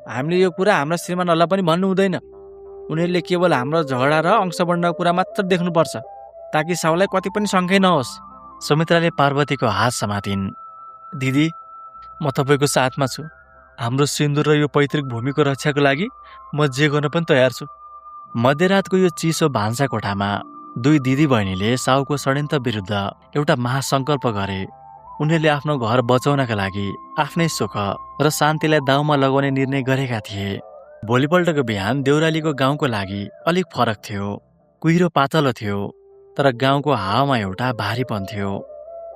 हामीले यो कुरा हाम्रा श्रीमानहरूलाई पनि भन्नु हुँदैन। उनीहरूले केवल हाम्रो झगडा र अंशबण्डको कुरा मात्र देख्नुपर्छ, ताकि साहुलाई कति पनि शङ्कै नहोस्। सुमित्राले पार्वतीको हात समातिन्। दिदी, म तपाईँको साथमा छु। हाम्रो सिन्दुर र यो पैतृक भूमिको रक्षाको लागि म जे गर्न पनि तयार छु। मध्यरातको यो चिसो भान्सा कोठामा दुई दिदी बहिनीले साहुको षड्यन्त्र विरुद्ध एउटा महासङ्कल्प गरे। उनीहरूले आफ्नो घर बचाउनका लागि आफ्नै सुख र शान्तिलाई दाउमा लगाउने निर्णय गरेका थिए। भोलिपल्टको बिहान देउरालीको गाउँको लागि अलिक फरक थियो। कुहिरो पातलो थियो, तर गाउँको हावामा एउटा भारीपन थियो।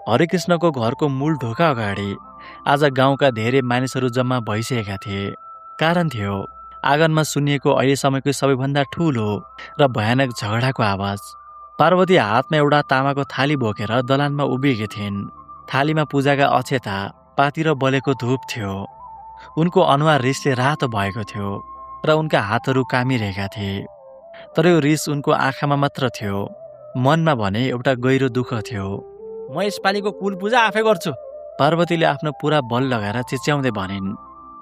हरिकृष्णको घरको मूल ढोका अगाडि आज गाउँका धेरै मानिसहरू जम्मा भइसकेका थिए। कारण थियो आँगनमा सुनिएको अहिलेसम्मको सबैभन्दा ठुलो र भयानक झगडाको आवाज। पार्वती हातमा एउटा तामाको थाली बोकेर दलानमा उभिएकी थिइन्। थालीमा पूजाका अक्षता, पाती र बलेको धूप थियो। उनको अनुहार रिसले रातो भएको थियो र उनका हातहरू कामिरहेका थिए। तर यो रिस उनको आँखामा मात्र थियो, मनमा भने एउटा गहिरो दुःख थियो। म यसपालिको कुल पूजा आफै गर्छु। पार्वतीले आफ्नो पुरा बल लगाएर चिच्याउँदै भनिन्।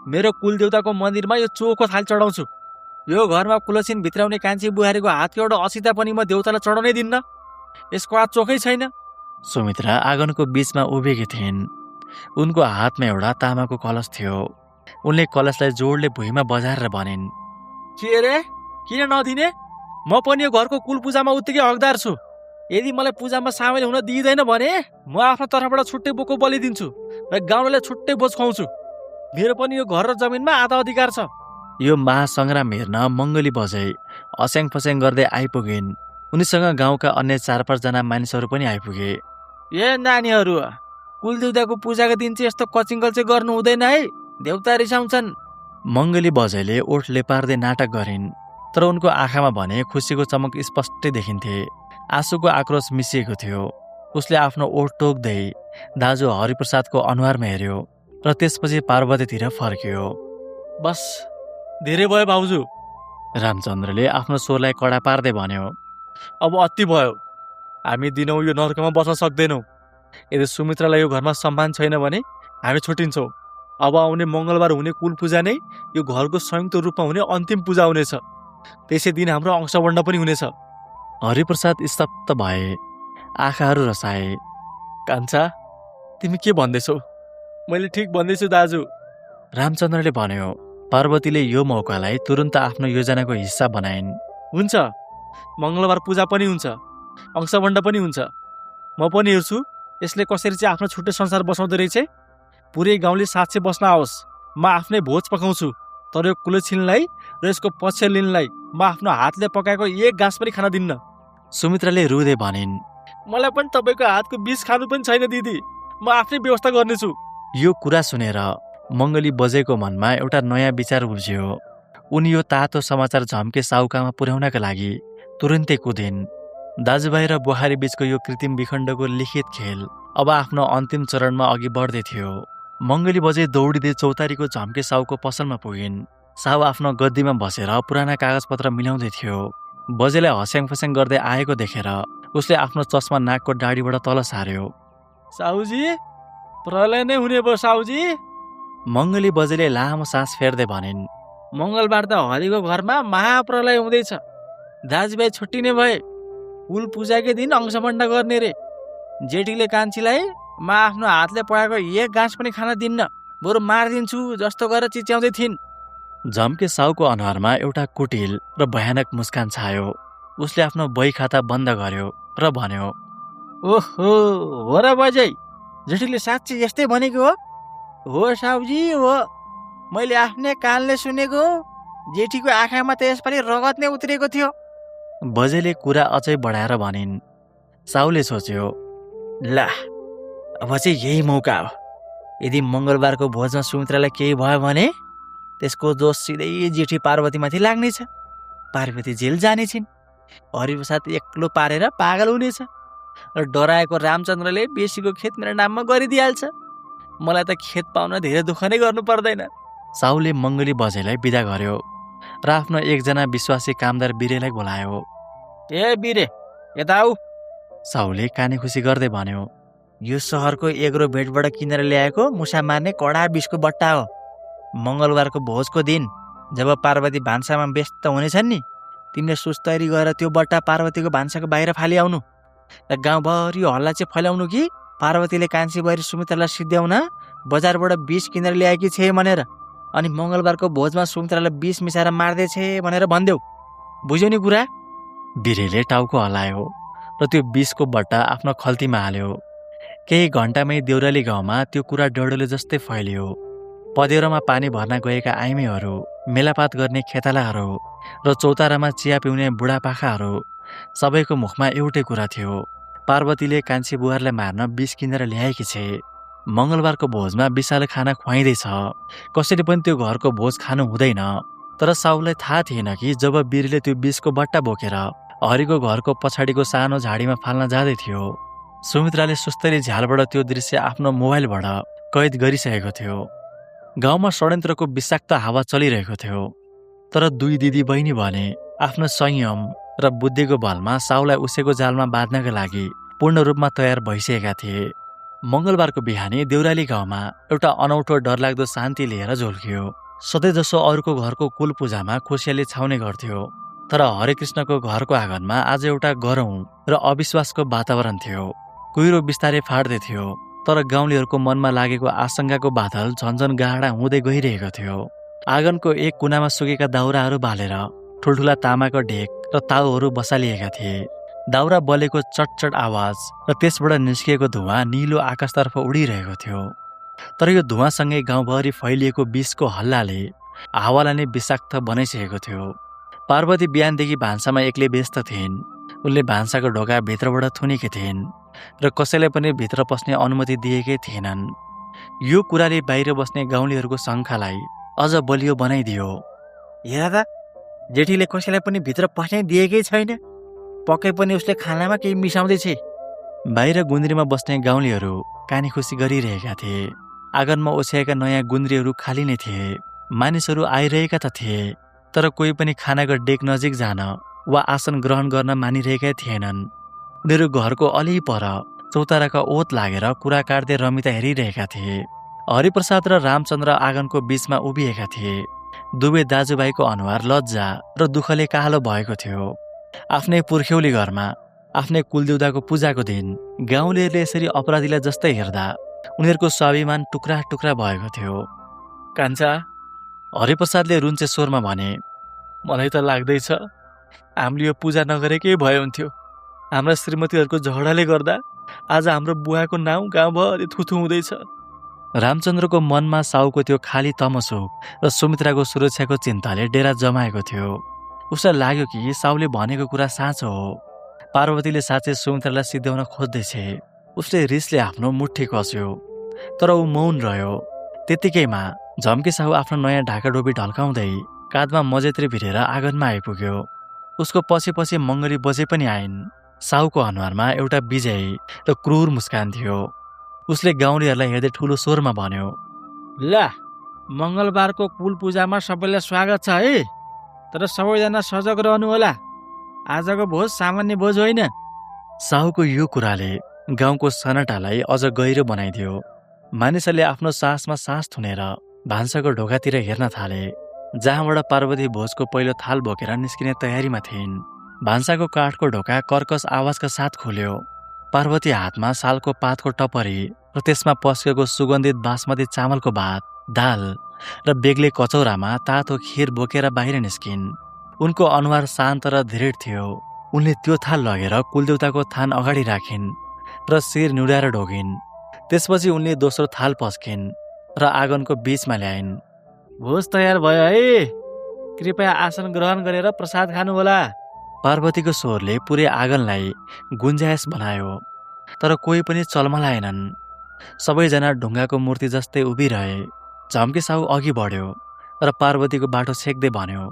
मेरो कुलदेवताको मन्दिरमा यो चोखो थाल चढाउँछु। यो घरमा कुलछिन भित्राउने कान्छी बुहारीको हातको एउटा असिता पनि म देवतालाई चढाउनै दिन्न। यसको हात चोखै छैन। सुमित्रा आँगनको बीचमा उभिएकी थिइन्। उनको हातमा एउटा तामाको कलश थियो। उनले कलशलाई जोडले भुइँमा बजारेर भनिन्, के रे, किन नदिने? म पनि यो घरको कुल पूजामा उत्तिकै हकदार छु। यदि मलाई पूजामा सामेल हुन दिइँदैन भने म आफ्नो तर्फबाट छुट्टै बोको बलि दिन्छु र गाउँलाई छुट्टै बोझ खुवाउँछु। मेरो पनि यो घर र जमिनमा आधा अधिकार छ। यो महासङ्ग्राम हेर्न मङ्गली बजै अस्याङ फस्याङ गर्दै आइपुगिन्। उनीसँग गाउँका अन्य 4-5 जना मानिसहरू पनि आइपुगे। ए नानीहरू, कुलदेवताको पूजाको दिन चाहिँ यस्तो कचिङकल्चे गर्नु हुँदैन है, देवता रिसाउँछन्। मङ्गली बजैले ओठ लेपार्दै नाटक गरिन्, तर उनको आँखामा भने खुसीको चमक स्पष्टै देखिन्थे। आँसुको आक्रोश मिसिएको थियो। उसले आफ्नो ओठ टोक्दै दाजु हरिप्रसादको अनुहारमा हेर्यो र त्यसपछि पार्वतीतिर फर्क्यो। बस, धेरै भयो भाउजू। रामचन्द्रले आफ्नो स्वरलाई कडा पार्दै भन्यो, अब अति भयो। हामी दिनौँ यो नर्कमा बस्न सक्दैनौँ। यदि सुमित्रालाई यो घरमा सम्मान छैन भने हामी छुट्टिन्छौँ। अब आउने मङ्गलबार हुने कुल पूजा नै यो घरको संयुक्त रूपमा हुने अन्तिम पूजा हुनेछ। त्यसै दिन हाम्रो अंशवण्ड पनि हुनेछ। हरिप्रसाद स्तब्ध भए, आँखाहरू रसाए। कान्छा, तिमी के भन्दैछौ? मैले ठिक भन्दैछु दाजु। रामचन्द्रले भन्यो। पार्वतीले यो मौकालाई तुरुन्त आफ्नो योजनाको हिस्सा बनाइन्। हुन्छ, मङ्गलबार पूजा पनि हुन्छ, अंशवण्ड पनि हुन्छ। म पनि हेर्छु यसले कसरी चाहिँ आफ्नो छुट्टै संसार बसाउँदो रहेछ। पुरै गाउँले साथ बस्न आओस्। म आफ्नै भोज पकाउँछु, तर यो कुलछिनलाई र यसको पक्षलिनलाई म आफ्नो हातले पकाएको एक घाँस पनि खान दिन्न। सुमित्राले रुँदै भनिन्, मलाई पनि तपाईँको हातको विष खानु पनि छैन दिदी। म आफ्नै व्यवस्था गर्नेछु। यो कुरा सुनेर मङ्गली बजेको मनमा एउटा नयाँ विचार उब्जियो। उनी यो तातो समाचार झम्के साहुकामा पुर्याउनका लागि तुरुन्तै कुदिन्। दाजुभाइ र बुहारी बीचको यो कृत्रिम विखण्डको लिखित खेल अब आफ्नो अन्तिम चरणमा अघि बढ्दै थियो। मङ्गली बजे दौडिँदै चौतारीको झम्के साहुको पसलमा पुगिन्। साहु आफ्नो गद्दीमा बसेर पुराना कागजपत्र मिलाउँदै थियो। बजेलाई हस्याङ फस्याङ गर्दै आएको देखेर उसले आफ्नो चस्मा नाकको डाडीबाट तल सार्यो। साहुजी, प्रलय नै हुने भयो साहुजी। मङ्गली बजेले लामो सास फेर्दै भनिन्, मङ्गलबार त हरिको घरमा महाप्रलय हुँदैछ। दाजुभाइ छुट्टिने भए। कुल पूजाकै दिन अंशवण्ड गर्ने रे। जेठीले कान्छीलाई म आफ्नो हातले पकाएको एक घाँस पनि खान दिन्न, बरु मारिदिन्छु जस्तो गरेर चिच्याउँदै थिइन्। झम्के साहुको अनुहारमा एउटा कुटिल र भयानक मुस्कान छायो। उसले आफ्नो बही खाता बन्द गर्यो र भन्यो, ओहो, हो र बजै, जेठीले साँच्चै यस्तै भनेको हो? हो साहुजी, हो। मैले आफ्नै कानले सुनेको। जेठीको आँखामा त यसपालि रगत नै उत्रेको थियो। बजेले कुरा अझै बढाएर भनिन्। साहुले सोच्यो, ला, अब चाहिँ यही मौका हो। यदि मङ्गलबारको भोजमा सुमित्रालाई केही भयो भने त्यसको दोष सिधै जेठी पार्वतीमाथि लाग्नेछ। पार्वती जेल जानेछिन्। हरिप्रसाद एक्लो पारेर पागल हुनेछ र डराएको रामचन्द्रले बेसीको खेत मेरो नाममा गरिदिइहाल्छ। मलाई त खेत पाउन धेरै दुःख नै गर्नु पर्दैन। साहुले मङ्गली बजेलाई बिदा गर्यो र आफ्नो एकजना विश्वासी कामदार बिरेलाई बोलायो। ए बिरे, यता आऊ। साहुले काने खुसी गर्दै भन्यो, यो सहरको एग्रो भेटबाट किनेर ल्याएको मुसा मार्ने कडा विषको बट्टा हो। मङ्गलबारको भोजको दिन जब पार्वती भान्सामा व्यस्त हुनेछन् नि, तिमीले सुस्तरी गएर त्यो बट्टा पार्वतीको भान्साको बाहिर फालिआउनु र गाउँभरि हल्ला चाहिँ फैलाउनु कि पार्वतीले कान्छी बुहारी सुमित्रालाई सिद्ध्याउन बजारबाट विष किनेर ल्याएकी छे भनेर, अनि मङ्गलबारको भोजमा सुमित्रालाई विष मिसाएर मार्दैछे भनेर भनिदेऊ। बुझ्यौ नि कुरा? बिरेले टाउको हल्लायो र त्यो विषको बट्टा आफ्नो खल्तीमा हाल्यो। केही घन्टामै देउराली गाउँमा त्यो कुरा डढोले जस्तै फैलियो। पँधेरोमा पानी भर्न गएका आइमीहरू, मेलापात गर्ने खेतालाहरू र चौतारामा चिया पिउने बुढापाखाहरू सबैको मुखमा एउटै कुरा थियो, पार्वतीले कान्छी बुहारलाई मार्न विष किनेर ल्याएकी छे। मङ्गलबारको भोजमा विषालु खाना खुवाइँदैछ। कसैले पनि त्यो घरको भोज खानु हुँदैन। तर साहुलाई थाहा थिएन कि जब बिरले त्यो विषको बट्टा बोकेर हरिको घरको पछाडिको सानो झाडीमा फाल्न जाँदै थियो। सुमित्राले सुस्तरी झ्यालबाट त्यो दृश्य आफ्नो मोबाइलबाट कैद गरिसकेको थियो। गाउँमा षड्यन्त्रको विषाक्त हावा चलिरहेको थियो, तर दुई दिदी बहिनी भने आफ्नो संयम र बुद्धिको बलमा साउलाई उसैको जालमा बाँध्नका लागि पूर्ण रूपमा तयार भइसकेका थिए। मङ्गलबारको बिहानै देउराली गाउँमा एउटा अनौठो डरलाग्दो शान्ति लिएर झुल्कियो। सधैँ जसो अरूको घरको कुल पूजामा खुसियाली छाउने गर्थ्यो, तर हरेकृष्णको घरको आँगनमा आज एउटा गरौँ र अविश्वासको वातावरण थियो। कुहिरो बिस्तारै फाट्दै थियो, तर गाउँलेहरूको मनमा लागेको आशंकाको बादल झन्झन गाढा हुँदै गइरहेको थियो। आँगनको एक कुनामा सुकेका दाउराहरू बालेर ठुल्ठुला तामाको ढेक र ताउहरू बसालिएका थिए। दाउरा बलेको चटचट आवाज र त्यसबाट निस्किएको धुवाँ निलो आकाशतर्फ उडिरहेको थियो। तर यो धुवाँसँगै गाउँभरि फैलिएको विषको हल्लाले हावालाई नै विषाक्त बनाइसकेको थियो। पार्वती बिहानदेखि भान्सामा एक्लै व्यस्त थिइन्। उनले भान्साको ढोका भित्रबाट थुनेकी थिइन् र कसैलाई पनि भित्र पस्ने अनुमति दिएकै थिएनन्। यो कुराले बाहिर बस्ने गाउँलेहरूको शङ्कालाई अझ बलियो बनाइदियो। हेर त, जेठीले कसैलाई पनि भित्र पस्नै दिएकै छैन, पक्कै पनि उसले खानामा केही मिसाउँदैछ। बाहिर गुन्द्रीमा बस्ने गाउँलेहरू कानी खुसी गरिरहेका थिए। आँगनमा ओछ्याएका नयाँ गुन्द्रीहरू खाली नै थिए। मानिसहरू आइरहेका त थिए, तर कोही पनि खानाको डेक नजिक जान वा आसन ग्रहण गर्न मानिरहेका थिएनन्। उनीहरू घरको अलि पर चौताराका ओत लागेर कुरा काट्दै रमिता हेरिरहेका थिए। हरिप्रसाद र रामचन्द्र आँगनको बीचमा उभिएका थिए। दुवै दाजुभाइको अनुहार लज्जा र दुःखले कालो भएको थियो। आफ्नै पुर्ख्यौली घरमा आफ्नै कुलदेउताको पूजाको दिन गाउँलेहरूले यसरी अपराधीलाई जस्तै हेर्दा उनीहरूको स्वाभिमान टुक्रा टुक्रा भएको थियो। कान्छा, हरिप्रसादले रुन्चे स्वरमा भने, मलाई त लाग्दैछ हामीले यो पूजा नगरेकै भए हुन्थ्यो। हाम्रा श्रीमतीहरूको झगडाले गर्दा आज हाम्रो बुवाको नाउँ गाउँभरि थुथु हुँदैछ। रामचन्द्रको मनमा साउको त्यो खाली तमसुक र सुमित्राको सुरक्षाको चिन्ताले डेरा जमाएको थियो। उसलाई लाग्यो कि साउले भनेको कुरा साँचो हो। पार्वतीले साँच्चै सुमित्रालाई सिध्याउन खोज्दैछ। उसले रिसले आफ्नो मुट्ठी कस्यो, तर ऊ मौन रह्यो। त्यतिकैमा झम्के साहु आफ्नो नयाँ ढाकाडोबी ढल्काउँदै काँधमा मजेत्री भिरेर आँगनमा आइपुग्यो। उसको पछि पछि मङ्गली बजे पनि आइन्। साहुको अनुहारमा एउटा विजयी र क्रूर मुस्कान थियो। उसले गाउँलेहरूलाई हेर्दै ठुलो स्वरमा भन्यो, ल, मङ्गलबारको कुल पूजामा सबैलाई स्वागत छ है, तर सबैजना सजग रहनु होला। आजको भोज सामान्य भोज होइन। साहुको यो कुराले गाउँको सन्नाटालाई अझ गहिरो बनाइदियो। मानिसहरूले आफ्नो सासमा सास थुनेर भान्साको ढोकातिर हेर्न थाले, जहाँबाट पार्वती भोजको पहिलो थाल बोकेर निस्किने तयारीमा थिइन्। भान्साको काठको ढोका कर्कस आवाजका साथ खुल्यो। पार्वती हातमा सालको पातको टपरी र त्यसमा पस्केको सुगन्धित बासमती चामलको भात, दाल र बेग्लै कचौरामा तातो खिर बोकेर बाहिर निस्किन्। उनको अनुहार शान्त र दृढ थियो। उनले त्यो थाल लगेर कुलदेउताको थान अगाडि राखिन् र शिर निहुराएर ढोगिन्। त्यसपछि उनले दोस्रो थाल पस्किन् र आँगनको बीचमा ल्याइन्। भोज तयार भयो है, कृपया आसन ग्रहण गरेर प्रसाद खानु होला। पार्वतीको स्वरले पुरै आँगनलाई गुन्जायस बनायो, तर कोही पनि चलमलाएनन्। सबैजना ढुङ्गाको मूर्ति जस्तै उभिरहे। झम्के साहु अघि बढ्यो र पार्वतीको बाटो छेक्दै भन्यो,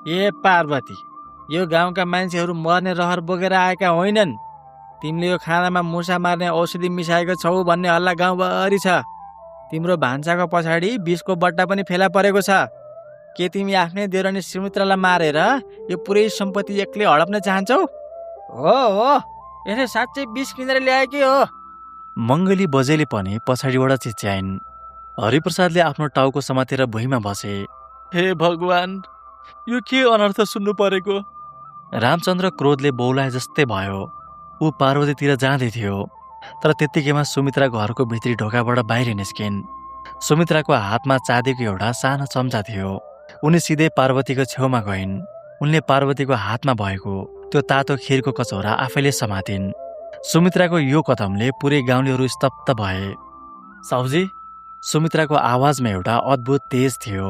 ए पार्वती, यो गाउँका मान्छेहरू मर्ने रहर बोकेर आएका होइनन्। तिमीले यो खानामा मुसा मार्ने औषधि मिसाएको छौ भन्ने हल्ला गाउँभरि छ। तिम्रो भान्साको पछाडि विषको बट्टा पनि फेला परेको छ। के तिमी आफ्नै देउरानी सुमित्रालाई मारेर यो पुरै सम्पत्ति एक्लै हडप्न चाहन्छौ? हो हो, यसले साँच्चै विष किनेर ल्याएकै हो। मङ्गली बजेले पनि पछाडिबाट चिच्याइन्। हरिप्रसादले आफ्नो टाउको समातेर भुइँमा बसे। हे भगवान, यो के अनर्थ सुन्नु परेको? रामचन्द्र क्रोधले बौलाए जस्तै भयो। ऊ पार्वतीतिर जाँदै थियो, तर त्यत्तिकैमा सुमित्रा घरको भित्री ढोकाबाट बाहिर निस्किन्। सुमित्राको हातमा चाँदीको एउटा सानो चम्चा थियो। उनी सिधै पार्वतीको छेउमा गइन्। उनले पार्वतीको हातमा भएको त्यो तातो खिरको कचौरा आफैले समातिन्। सुमित्राको यो कदमले पुरै गाउँलेहरू स्तब्ध भए। साउजी, सुमित्राको आवाजमा एउटा अद्भुत तेज थियो।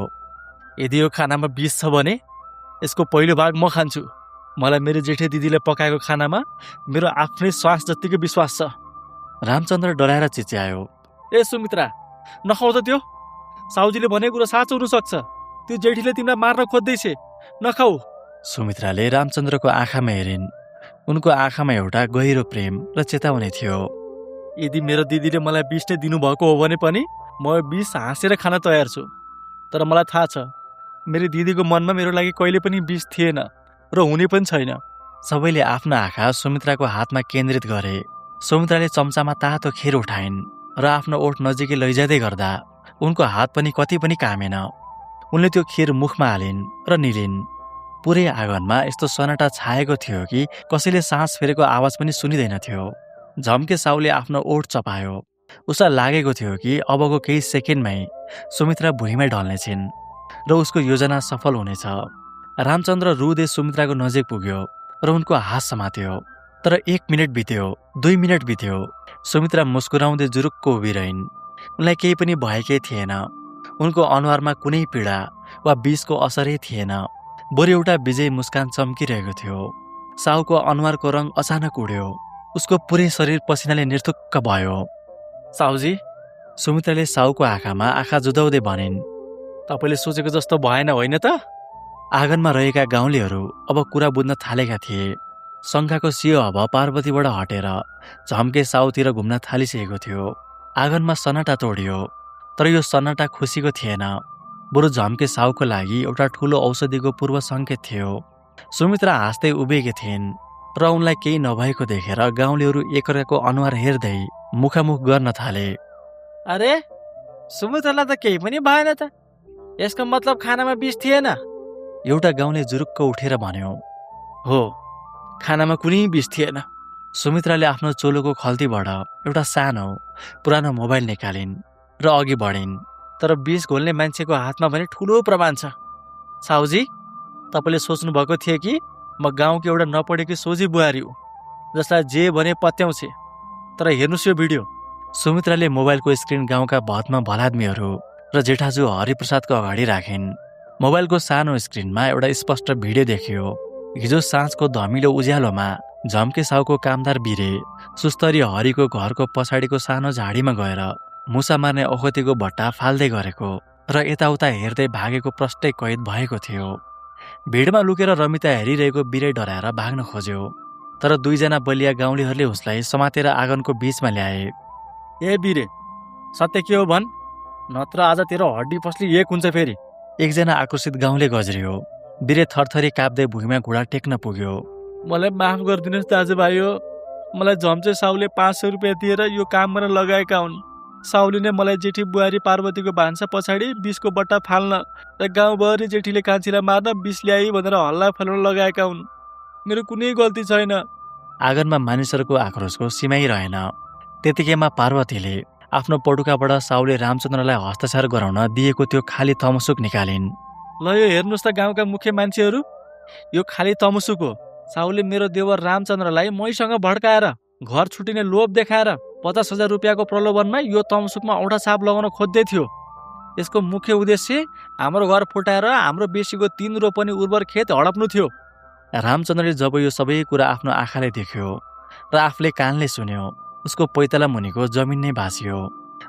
यदि यो खानामा विष छ भने यसको पहिलो भाग म खान्छु। मलाई मेरो जेठे दिदीले पकाएको खानामा मेरो आफ्नै श्वास जतिको विश्वास छ। रामचन्द्र डराएर चिच्यायो, ए सुमित्रा, नखाऊ त त्यो। साउजीले भनेको कुरा साँचो हुनसक्छ। त्यो जेठीले तिमीलाई मार्न खोज्दैछ, नखाऊ। सुमित्राले रामचन्द्रको आँखामा हेरिन्। उनको आँखामा एउटा गहिरो प्रेम र चेतावनी थियो। यदि मेरो दिदीले मलाई विष नै दिनुभएको हो भने पनि म विष हाँसेर खान तयार छु। तर मलाई थाहा छ मेरो दिदीको मनमा मेरो लागि कहिले पनि विष थिएन र हुने पनि छैन। सबैले आफ्ना आँखा सुमित्राको हातमा केन्द्रित गरे। सुमित्राले चम्चामा तातो खीर उठाइन् र आफ्नो ओठ नजिकै लैजाँदै गर्दा उनको हात पनि कति पनि कामेन। उनले त्यो खीर मुखमा हालिन् र निलिन्। पुरै आँगनमा यस्तो सन्नाटा छाएको थियो कि कसैले सास फेरेको आवाज पनि सुनिँदैन थियो। झम्के साउले आफ्नो ओठ चपायो। उसलाई लागेको थियो कि अबको केही सेकेन्डमै सुमित्रा भुइँमै ढल्नेछिन् र उसको योजना सफल हुनेछ। रामचन्द्र रुँदै सुमित्राको नजिक पुग्यो र उनको हात समात्यो। तर 1 मिनट बित्यो, 2 मिनट बित्यो। सुमित्रा मुस्कुराउँदै जुरुक्क उभिरहन्। उनलाई केही पनि भएकै थिएन। उनको अनुहारमा कुनै पीडा वा विषको असरै थिएन। बरु एउटा विजयी मुस्कान चम्किरहेको थियो। साहुको अनुहारको रङ अचानक उड्यो। उसको पुरै शरीर पसिनाले निर्थुक्क भयो। साहुजी, सुमित्राले साहुको आँखामा आँखा जुदाउँदै भनिन्, तपाईँले सोचेको जस्तो भएन होइन त? आँगनमा रहेका गाउँलेहरू अब कुरा बुझ्न थालेका थिए। शङ्काको सियो अब पार्वतीबाट हटेर झम्के साउतिर घुम्न थालिसकेको थियो। आँगनमा सन्नाटा तोडियो। तर यो सन्नाटा खुसीको थिएन, बरु झम्के साउको लागि एउटा ठूलो औषधिको पूर्व सङ्केत थियो। सुमित्रा हाँस्दै उभिएकी थिइन् र उनलाई केही नभएको देखेर गाउँलेहरू एकअर्काको अनुहार हेर्दै मुखामुख गर्न थाले। अरे सुमित्रालाई त केही पनि भएन त, यसको मतलब खानामा विष थिएन। एउटा गाउँले जुरुक्क उठेर भन्यो, हो, खानामा कुनै विष थिएन। सुमित्राले आफ्नो चोलोको खल्तीबाट एउटा सानो पुरानो मोबाइल निकालिन् र अघि बढिन्। तर विष घोल्ने मान्छेको हातमा भने ठुलो प्रमाण छ। साहुजी, तपाईँले सोच्नु भएको थियो कि म गाउँको एउटा नपढेकी सोझी बुहारी हो जसलाई जे भने पत्याउँछे। तर हेर्नुहोस् यो भिडियो। सुमित्राले मोबाइलको स्क्रिन गाउँका भद्म भलाद्मीहरू र जेठाजु हरिप्रसादको अगाडि राखिन्। मोबाइलको सानो स्क्रिनमा एउटा स्पष्ट भिडियो देखियो। हिजो साँझको धमिलो उज्यालोमा झम्के साउको कामदार बिरे सुस्तरी हरिको घरको पछाडिको सानो झाडीमा गएर मुसा मार्ने ओखतीको भट्टा फाल्दै गरेको र यताउता हेर्दै भागेको प्रष्टै कैद भएको थियो। भिडमा लुकेर रमिता हेरिरहेको बिरे डराएर भाग्न खोज्यो। तर 2 जना बलिया गाउँलेहरूले उसलाई समातेर आँगनको बीचमा ल्याए। ए बिरे, सत्य के हो भन्, नत्र आज तेरो हड्डी पस्ली एक हुन्छ फेरि। एकजना आक्रोशित गाउँले गज्रियो। बिरे थरथरी काप्दै भुइँमा घुँडा टेक्न पुग्यो। मलाई माफ गरिदिनुहोस् दाजुभाइ हो, मलाई झम्चे साउले 500 रुपियाँ दिएर यो काम गर्न लगाएका हुन्। साउले नै मलाई जेठी बुहारी पार्वतीको भान्सा पछाडि विषको बट्टा फाल्न र गाउँभरि जेठीले कान्छीलाई मार्न विष ल्याई भनेर हल्ला फैलाउन लगाएका हुन्। मेरो कुनै गल्ती छैन। आँगनमा मानिसहरूको आक्रोशको सीमै रहेन। त्यतिकैमा पार्वतीले आफ्नो पटुकाबाट साउले रामचन्द्रलाई हस्ताक्षर गराउन दिएको त्यो खाली तमसुक निकालिन्। ल यो हेर्नुहोस् त गाउँका मुख्य मान्छेहरू, यो खाली तमसुक हो। साउले मेरो देवर रामचन्द्रलाई मैसँग भड्काएर घर छुटिने लोभ देखाएर 50,000 रुपियाँको प्रलोभनमा यो तमसुकमा औँठा छाप लगाउन खोज्दै थियो। यसको मुख्य उद्देश्य हाम्रो घर फुटाएर हाम्रो बेसीको 3 रोपनी उर्वर खेत हडप्नु थियो। रामचन्द्रले जब यो सबै कुरा आफ्नो आँखाले देख्यो र आफूले कानले सुन्यो, उसको पैताला मुनिको जमिन नै भाँसियो।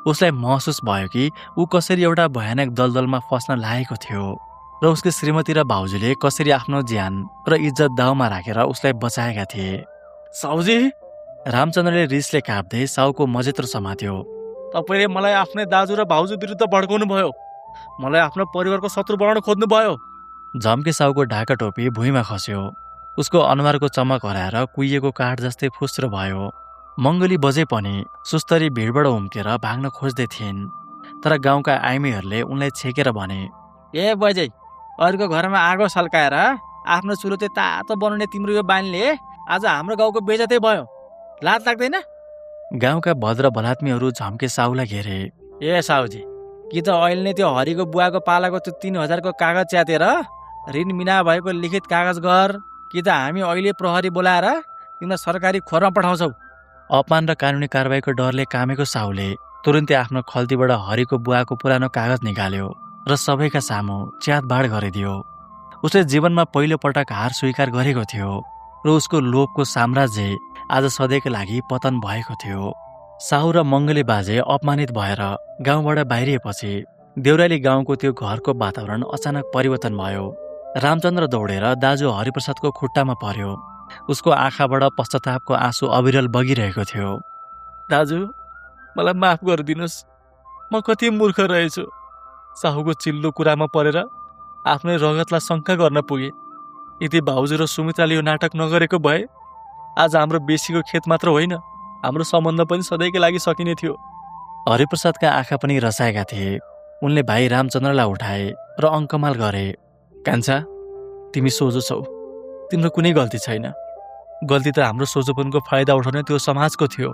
उसलाई महसुस भयो कि ऊ कसरी एउटा भयानक दलदलमा फस्न लागेको थियो र उसको श्रीमती र भाउजूले कसरी आफ्नो ज्यान र इज्जत दाउमा राखेर उसलाई बचाएका थिए। साउजी, रामचन्द्रले रिसले काप्दै साउको मजेत्रो समात्यो। तपाईँले मलाई आफ्नै दाजु र भाउजू विरुद्ध भड्काउनु भयो, मलाई आफ्नो परिवारको शत्रु बनाउन खोज्नु भयो। झम्के साउको ढाका टोपी भुइँमा खस्यो। उसको अनुहारको चमक हराएर कुहिएको काठ जस्तै फुस्रो भयो। मङ्गली बजे पनि सुस्तरी भिडबाट उम्केर भाग्न खोज्दै थिइन्। तर गाउँका आइमीहरूले उनलाई छेकेर भने, ए बजै, अरूको घरमा आगो सल्काएर आफ्नो चुलो चाहिँ तातो बनाउने तिम्रो यो बानीले आज हाम्रो गाउँको बेइज्जतै भयो, लाज लाग्दैन? गाउँका भद्र भलात्मीहरू झम्के साउलाई घेरे। ए साउजी, कि त अहिले नै त्यो हरिको बुवाको पालाको त्यो 3,000 को कागज च्यातेर ऋण मिना भएको लिखित कागज गर, कि त हामी अहिले प्रहरी बोलाएर तिमीलाई सरकारी खोरमा पठाउँछौ। अपमान र कानुनी कारबाहीको डरले कामेको साउले तुरुन्तै आफ्नो खल्तीबाट हरिको बुवाको पुरानो कागज निकाल्यो र सबैका सामु च्यातबाड गरिदियो। उसले जीवनमा पहिलो पटक हार स्वीकार गरेको थियो र उसको लोभको साम्राज्य आज सधैँका लागि पतन भएको थियो। साहु र मङ्गले बाजे अपमानित भएर गाउँबाट बाहिरिएपछि देउराली गाउँको त्यो घरको वातावरण अचानक परिवर्तन भयो। रामचन्द्र दौडेर दाजु हरिप्रसादको खुट्टामा पर्यो। उसको आँखाबाट पश्चातापको आँसु अविरल बगिरहेको थियो। दाजु, मलाई माफ गरिदिनुहोस्। म कति मूर्ख रहेछु। साहुको चिल्लो कुरामा परेर आफ्नै रगतलाई शङ्का गर्न पुगे। यदि भाउजू र सुमित्राले यो नाटक नगरेको भए आज हाम्रो बेसीको खेत मात्र होइन, हाम्रो सम्बन्ध पनि सधैँका लागि सकिने थियो। हरिप्रसादका आँखा पनि रसाएका थिए। उनले भाइ रामचन्द्रलाई उठाए र अङ्कमाल गरे। कान्छा, तिमी सोझो छौ। तिम्रो कुनै गल्ती छैन। गल्ती त हाम्रो सोझोपनको फाइदा उठाउने त्यो समाजको थियो।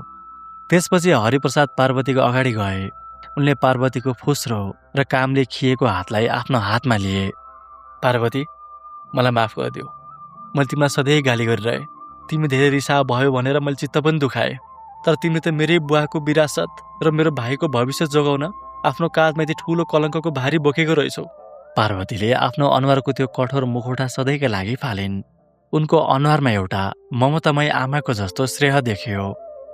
त्यसपछि हरिप्रसाद पार्वतीको अगाडि गए। उनले पार्वतीको फुस्रो र कामले खिएको हातलाई आफ्नो हातमा लिए। पार्वती, मलाई माफ गरिदिऊ। मैले तिमीलाई सधैँ गाली गरिरहे। तिमी धेरै रिसा भयो भनेर मैले चित्त पनि दुखाएँ। तर तिमीले त मेरै बुवाको विरासत र मेरो भाइको भविष्य जोगाउन आफ्नो काँधमा यति ठुलो कलङ्कको भारी बोकेको रहेछौ। पार्वतीले आफ्नो अनुहारको त्यो कठोर मुखौटा सधैँका लागि फालिन्। उनको अनुहारमा एउटा ममतामय आमाको जस्तो श्रेय देखियो।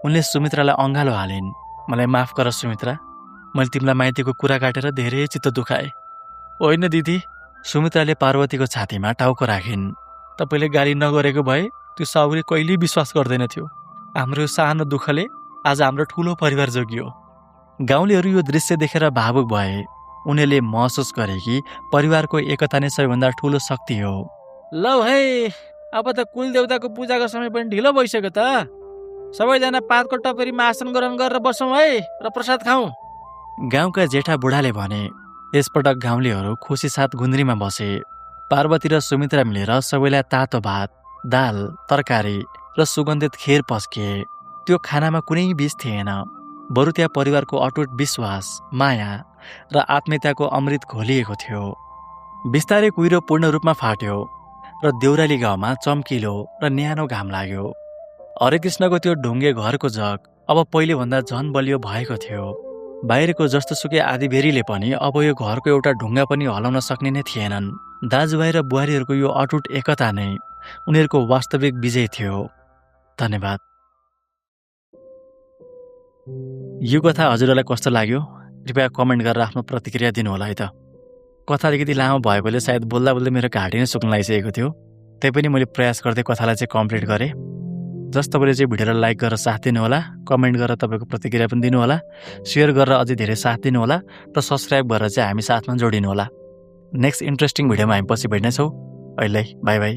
उनले सुमित्रालाई अँगालो हालिन्। मलाई माफ गर सुमित्रा। मैले तिमीलाई माइतीको कुरा काटेर धेरै चित्त दुखाएँ। होइन दिदी। सुमित्राले पार्वतीको छातीमा टाउको राखिन्। तपाईँले गाली नगरेको भए त्यो साहुले कहिल्यै विश्वास गर्दैन थियो। हाम्रो यो सानो दुःखले आज हाम्रो ठुलो परिवार जोगियो। गाउँलेहरू यो दृश्य देखेर भावुक भए। उनीहरूले महसुस गरे कि परिवारको एकता नै सबैभन्दा ठुलो शक्ति हो। लौ है, अब त कुल देवताको पूजाको समय पनि ढिलो भइसक्यो त। सबैजना पातको टपरीमा आसन ग्रहण गरेर बसौँ है र प्रसाद खाउँ। गाउँका जेठा बुढाले भने। यसपटक गाउँलेहरू खुसी साथ गुन्द्रीमा बसे। पार्वती र सुमित्रा मिलेर सबैलाई तातो भात, दाल, तरकारी र सुगन्धित खीर पस्किए। त्यो खानामा कुनै विष थिएन। बरु त्यहाँ परिवारको अटुट विश्वास, माया र आत्मीयताको अमृत घोलिएको थियो। बिस्तारै कुहिरो पूर्ण रूपमा फाट्यो र देउराली गाउँमा चम्किलो र न्यानो घाम लाग्यो। हरेकृष्णको त्यो ढुङ्गे घरको जग अब पहिलेभन्दा झन बलियो भएको थियो। बाहिरको जस्तोसुकै आँधीबेहरीले पनि अब यो घरको एउटा ढुङ्गा पनि हलाउन सक्ने नै थिएनन्। दाजुभाइ र बुहारीहरूको यो अटुट एकता नै उनीहरूको वास्तविक विजय थियो। धन्यवाद। यो कथा हजुरहरूलाई कस्तो लाग्यो? कृपया कमेन्ट गरेर आफ्नो प्रतिक्रिया दिनुहोला है त। कथा अलिकति लामो भएकोले सायद बोल्दा बोल्दै मेरो घाँटी नै सुक्न लागिसकेको थियो। त्यही पनि मैले प्रयास गर्दै कथालाई चाहिँ कम्प्लिट गरेँ। जस तपाईँले चाहिँ भिडियोलाई लाइक गरेर साथ दिनुहोला, कमेन्ट गरेर तपाईँको प्रतिक्रिया पनि दिनुहोला, सेयर गरेर अझै धेरै साथ दिनुहोला र सब्सक्राइब गरेर चाहिँ हामी साथमा जोडिनुहोला। नेक्स्ट इन्ट्रेस्टिङ भिडियोमा हामी पछि भेट्नेछौँ। अहिले बाई बाई।